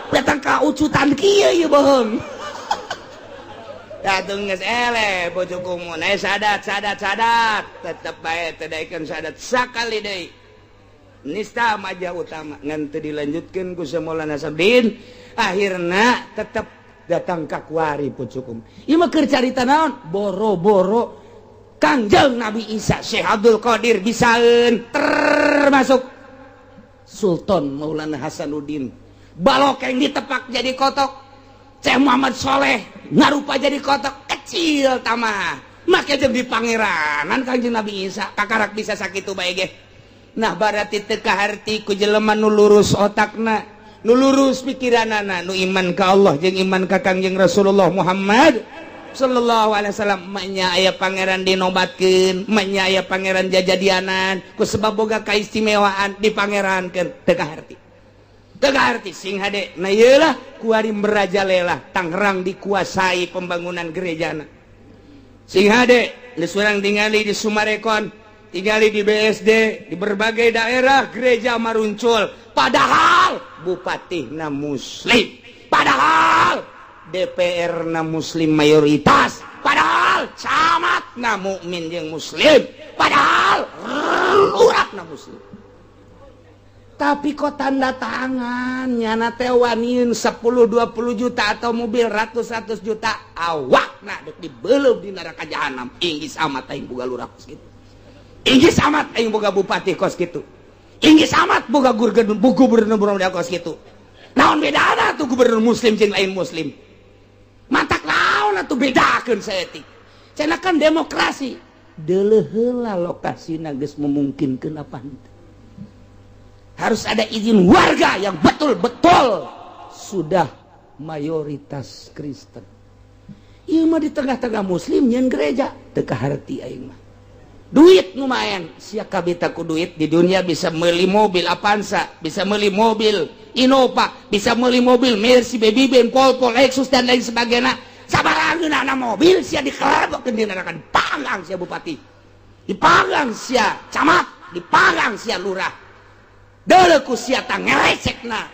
Datang ka ucutan kieu ieu bohong. Datang geus eleh pucuk umun, sadat sadat sadat, tetep bae teu daekeun sadat sakali deui. Nista majah utama ngan teu dilanjutkeun ku Maulana Sabdin, akhirna tetep datang ka kuari pucuk umun. Ieu mah keur carita naon? Boro-boro Kangjeng Nabi Isa Syekh Abdul Qadir bisaeun termasuk Sultan Maulana Hasanuddin. Balokeng ditepak jadi kotok. Syekh Muhammad Soleh ngarupa jadi kotok kecil tamah make jeung di pangeranan Kangjeng Nabi Isa kakarak bisa sakitu bae ge. Nah berarti teu kaharti ku jelema nu lurus otakna, nu lurus pikiranana, nu iman ka Allah jeung iman ka Kangjeng Rasulullah Muhammad sallallahu alaihi wasallam. Manya aya pangeran dinobatkeun, manya aya pangeran jajadianan ku sebab boga kaistimewaan dipangerankeun teu kaharti. Teu kaharti sing hade. Nah ieu lah kuari merajalela Tangerang dikuasai pembangunan gerejana. Sing hade geus urang tingali di Sumarekon Tinggali di BSD, di berbagai daerah gereja maruncul, padahal bupati na muslim, padahal DPR na muslim mayoritas, padahal camat na mukmin jeung muslim, padahal lurah na muslim. Tapi kok tanda tangan nyana teh waniun 10 20 juta atau mobil ratus-ratus juta, awakna dek dibeleup di neraka jahanam. Inggis amat aing boga lurah kos kitu, inggis amat aing boga bupati kos kitu, inggis amat boga gubernur kos kitu. Naon bedana tuh gubernur muslim jeung lain muslim? Matak naon atuh bedakeun saeutik? Cenah kan demokrasi. Deuleuh heula lokasina geus memungkinkeun apa henteu. Harus ada izin warga yang betul-betul sudah mayoritas Kristen. Ieu mah di tengah-tengah muslim nyeun gereja, teu kaharti aing mah. Duit lumayan, sia kabita ku duit di dunia bisa meuli mobil Avanza, bisa meuli mobil Innova, bisa meuli mobil Mercy, Baby Benz, Volvo, Lexus dan lain sebagainya. Sabaraha ngeunahna mobil sia dikelebokeun di neraka, dipanggang sia bupati, dipanggang sia camat, dipanggang sia lurah. Deuleu ku sia tah ngerecekna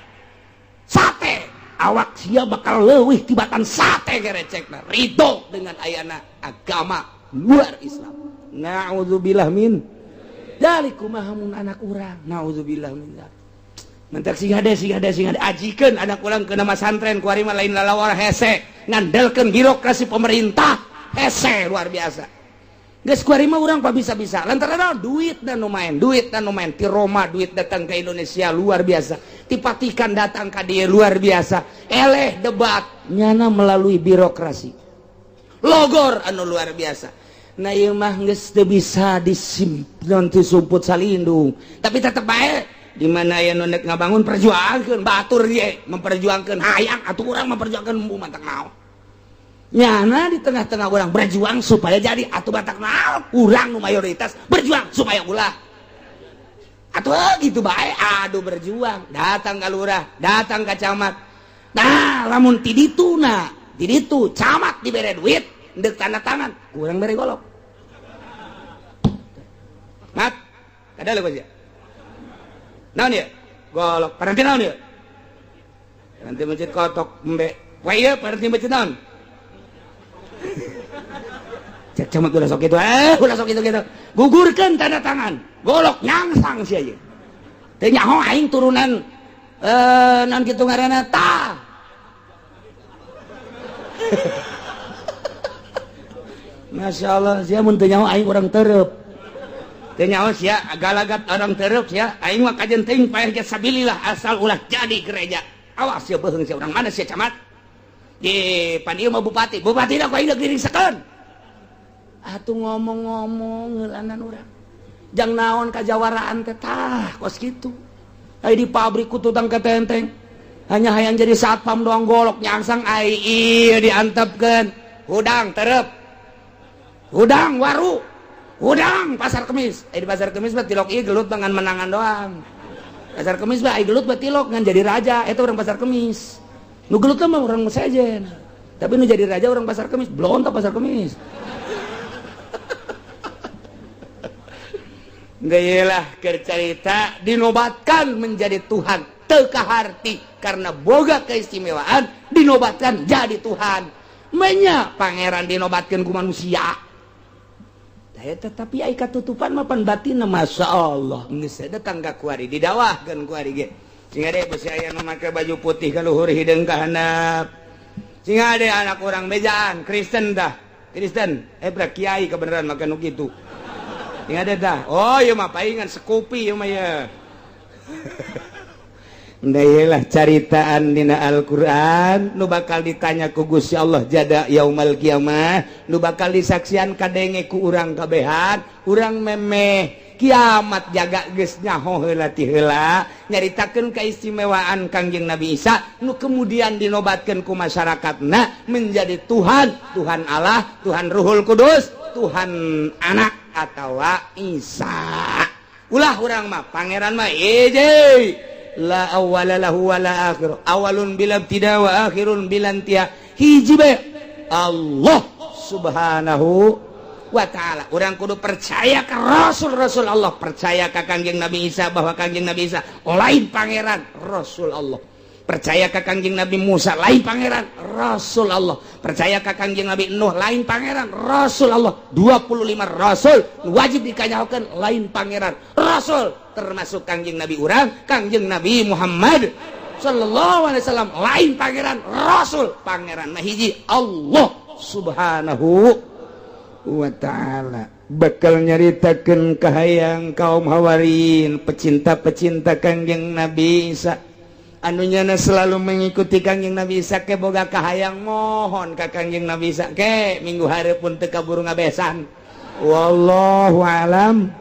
sate, awak sia bakal leuwih tibatan sate ngerecekna. Ridho dengan ayana agama luar Islam. Na'udzubillah min dzalik. Kumaha mun anak urang? Na'udzubillah min dzalik. Mentak sing hade, sing hade, sing hade, ajikeun anak urang ke nama santren. Kuari mah lain lalawar, hese ngandelkeun birokrasi pemerintah, hese luar biasa. Geus kuari mah urang bisa-bisa lantaran naon? Duit dan nu main, duit dan nu main. Ti Roma duit datang ke Indonesia luar biasa, ti Vatikan datang ka dieu luar biasa. Eleh debat nyana melalui birokrasi logor anu luar biasa. Nah, ieu mah geus teu bisa disimpan sumput salindung, tapi tetep bae di mana aya nu nek ngabangun, perjuangkeun batur ge memperjuangkeun. Hayang atuh urang memperjuangkeun, embung mantak naon nyana di tengah-tengah orang berjuang supaya jadi atuh batak naon urang nu mayoritas berjuang supaya ulah atuh gitu bae. Aduh, berjuang datang ke lurah, datang ke camat. Nah, lamun ti ditu, nah ti ditu camat dibere duit ndek tanda tangan, kurang bere golok mat kada leuh sia naon ya golok paranti naon ya nanti masjid kotok embe. Wah, iya, paranti masjid naon? Cek camat ulah sok itu, eh, ulah sok itu gitu, gugurkan tanda tangan, golok nyangsang sih aja. Teu nyaho aing turunan eh naon kitu ngaranna tah. Masya Allah, sia mun teu nyaho aing urang tereup. Teu nyaho sia galagat orang tereup sia, aing mah kajen teuing paeh ge sabilillah asal ulah jadi gereja. Awas sia beuheung sia, urang mana sia camat? Di pan ieu mah bupati, bupati ku aing deuk diringsekeun. Atuh ngomong-ngomong heulanan urang. Jang naon kajawaraan teh tah kos kitu. Ai di pabrik ku tutang ketenteng. Hanya hayang jadi satpam doang, golok nyangsang ai ieu diantepkeun. Hudang terep. Hudang waru. Hudang pasar kemis. Eh, di pasar kemis mah tilok ieu gelut dengan menangan doang. Pasar kemis mah ai gelut mah tilok ngan jadi raja, eta urang pasar kemis. Nu gelut mah urang sejen. Tapi nu jadi raja orang pasar kemis, belum pasar kemis. Lah cerita dinobatkan menjadi Tuhan teu kaharti karena boga keistimewaan dinobatkan jadi Tuhan. Menya pangeran dinobatkan ku manusia. Tetapi ai katutupan mapan batin, Masya Allah, geus datang ka kuari didawahkeun kuari ge. Sing ade besi aya nu make baju putih ka luhur hideung ka handap. Sing ade anak urang bejaan Kristen dah. Kristen, eh bra kiai kebenaran make nu kitu. Sing ade dah. Oh, ieu mah paingan sekupi ieu mah ya. Lah caritaan dina Al-Qur'an nu bakal ditanya ku Gusti Allah jada yaumal kiamah, nu bakal disaksian kadenge ku urang kabehan. Urang memeh kiamat jaga geus nyaho heula ti heula nyaritakeun keistimewaan Kangjeng Nabi Isa nu kemudian dinobatkeun ku masyarakatna menjadi Tuhan, Tuhan Allah, Tuhan Ruhul Kudus, Tuhan anak atawa Isa. Ulah urang mah pangeran mah hiji, la awwala lahu wala akhir, awalun bila ibtida wa akhirun bila intiha, hiji bae Allah Subhanahu. wa ta'ala. Urang kudu percaya ke Rasul-rasul Allah, percaya ke Kangjeng Nabi Isa bahwa Kangjeng Nabi Isa lain pangeran, Rasul Allah. Percaya ke Kangjeng Nabi Musa lain pangeran, Rasul Allah. Percaya ke Kangjeng Nabi Nuh lain pangeran, Rasul Allah. 25 rasul wajib dikanyahokeun lain pangeran, Rasul, termasuk Kangjeng Nabi urang, Kangjeng Nabi Muhammad sallallahu alaihi wasallam lain pangeran, Rasul. Pangeran mah hiji, Allah Subhanahu wa ta'ala. Bakal nyaritakeun kahayang kaum Hawarin, pecinta-pecinta Kangjeng Nabi Isa anu nyana selalu mengikuti Kangjeng Nabi Isa, ke boga kahayang mohon ka Kangjeng Nabi Isa ke minggu hari pun teu kaburu ngabesan. Wallahu alam.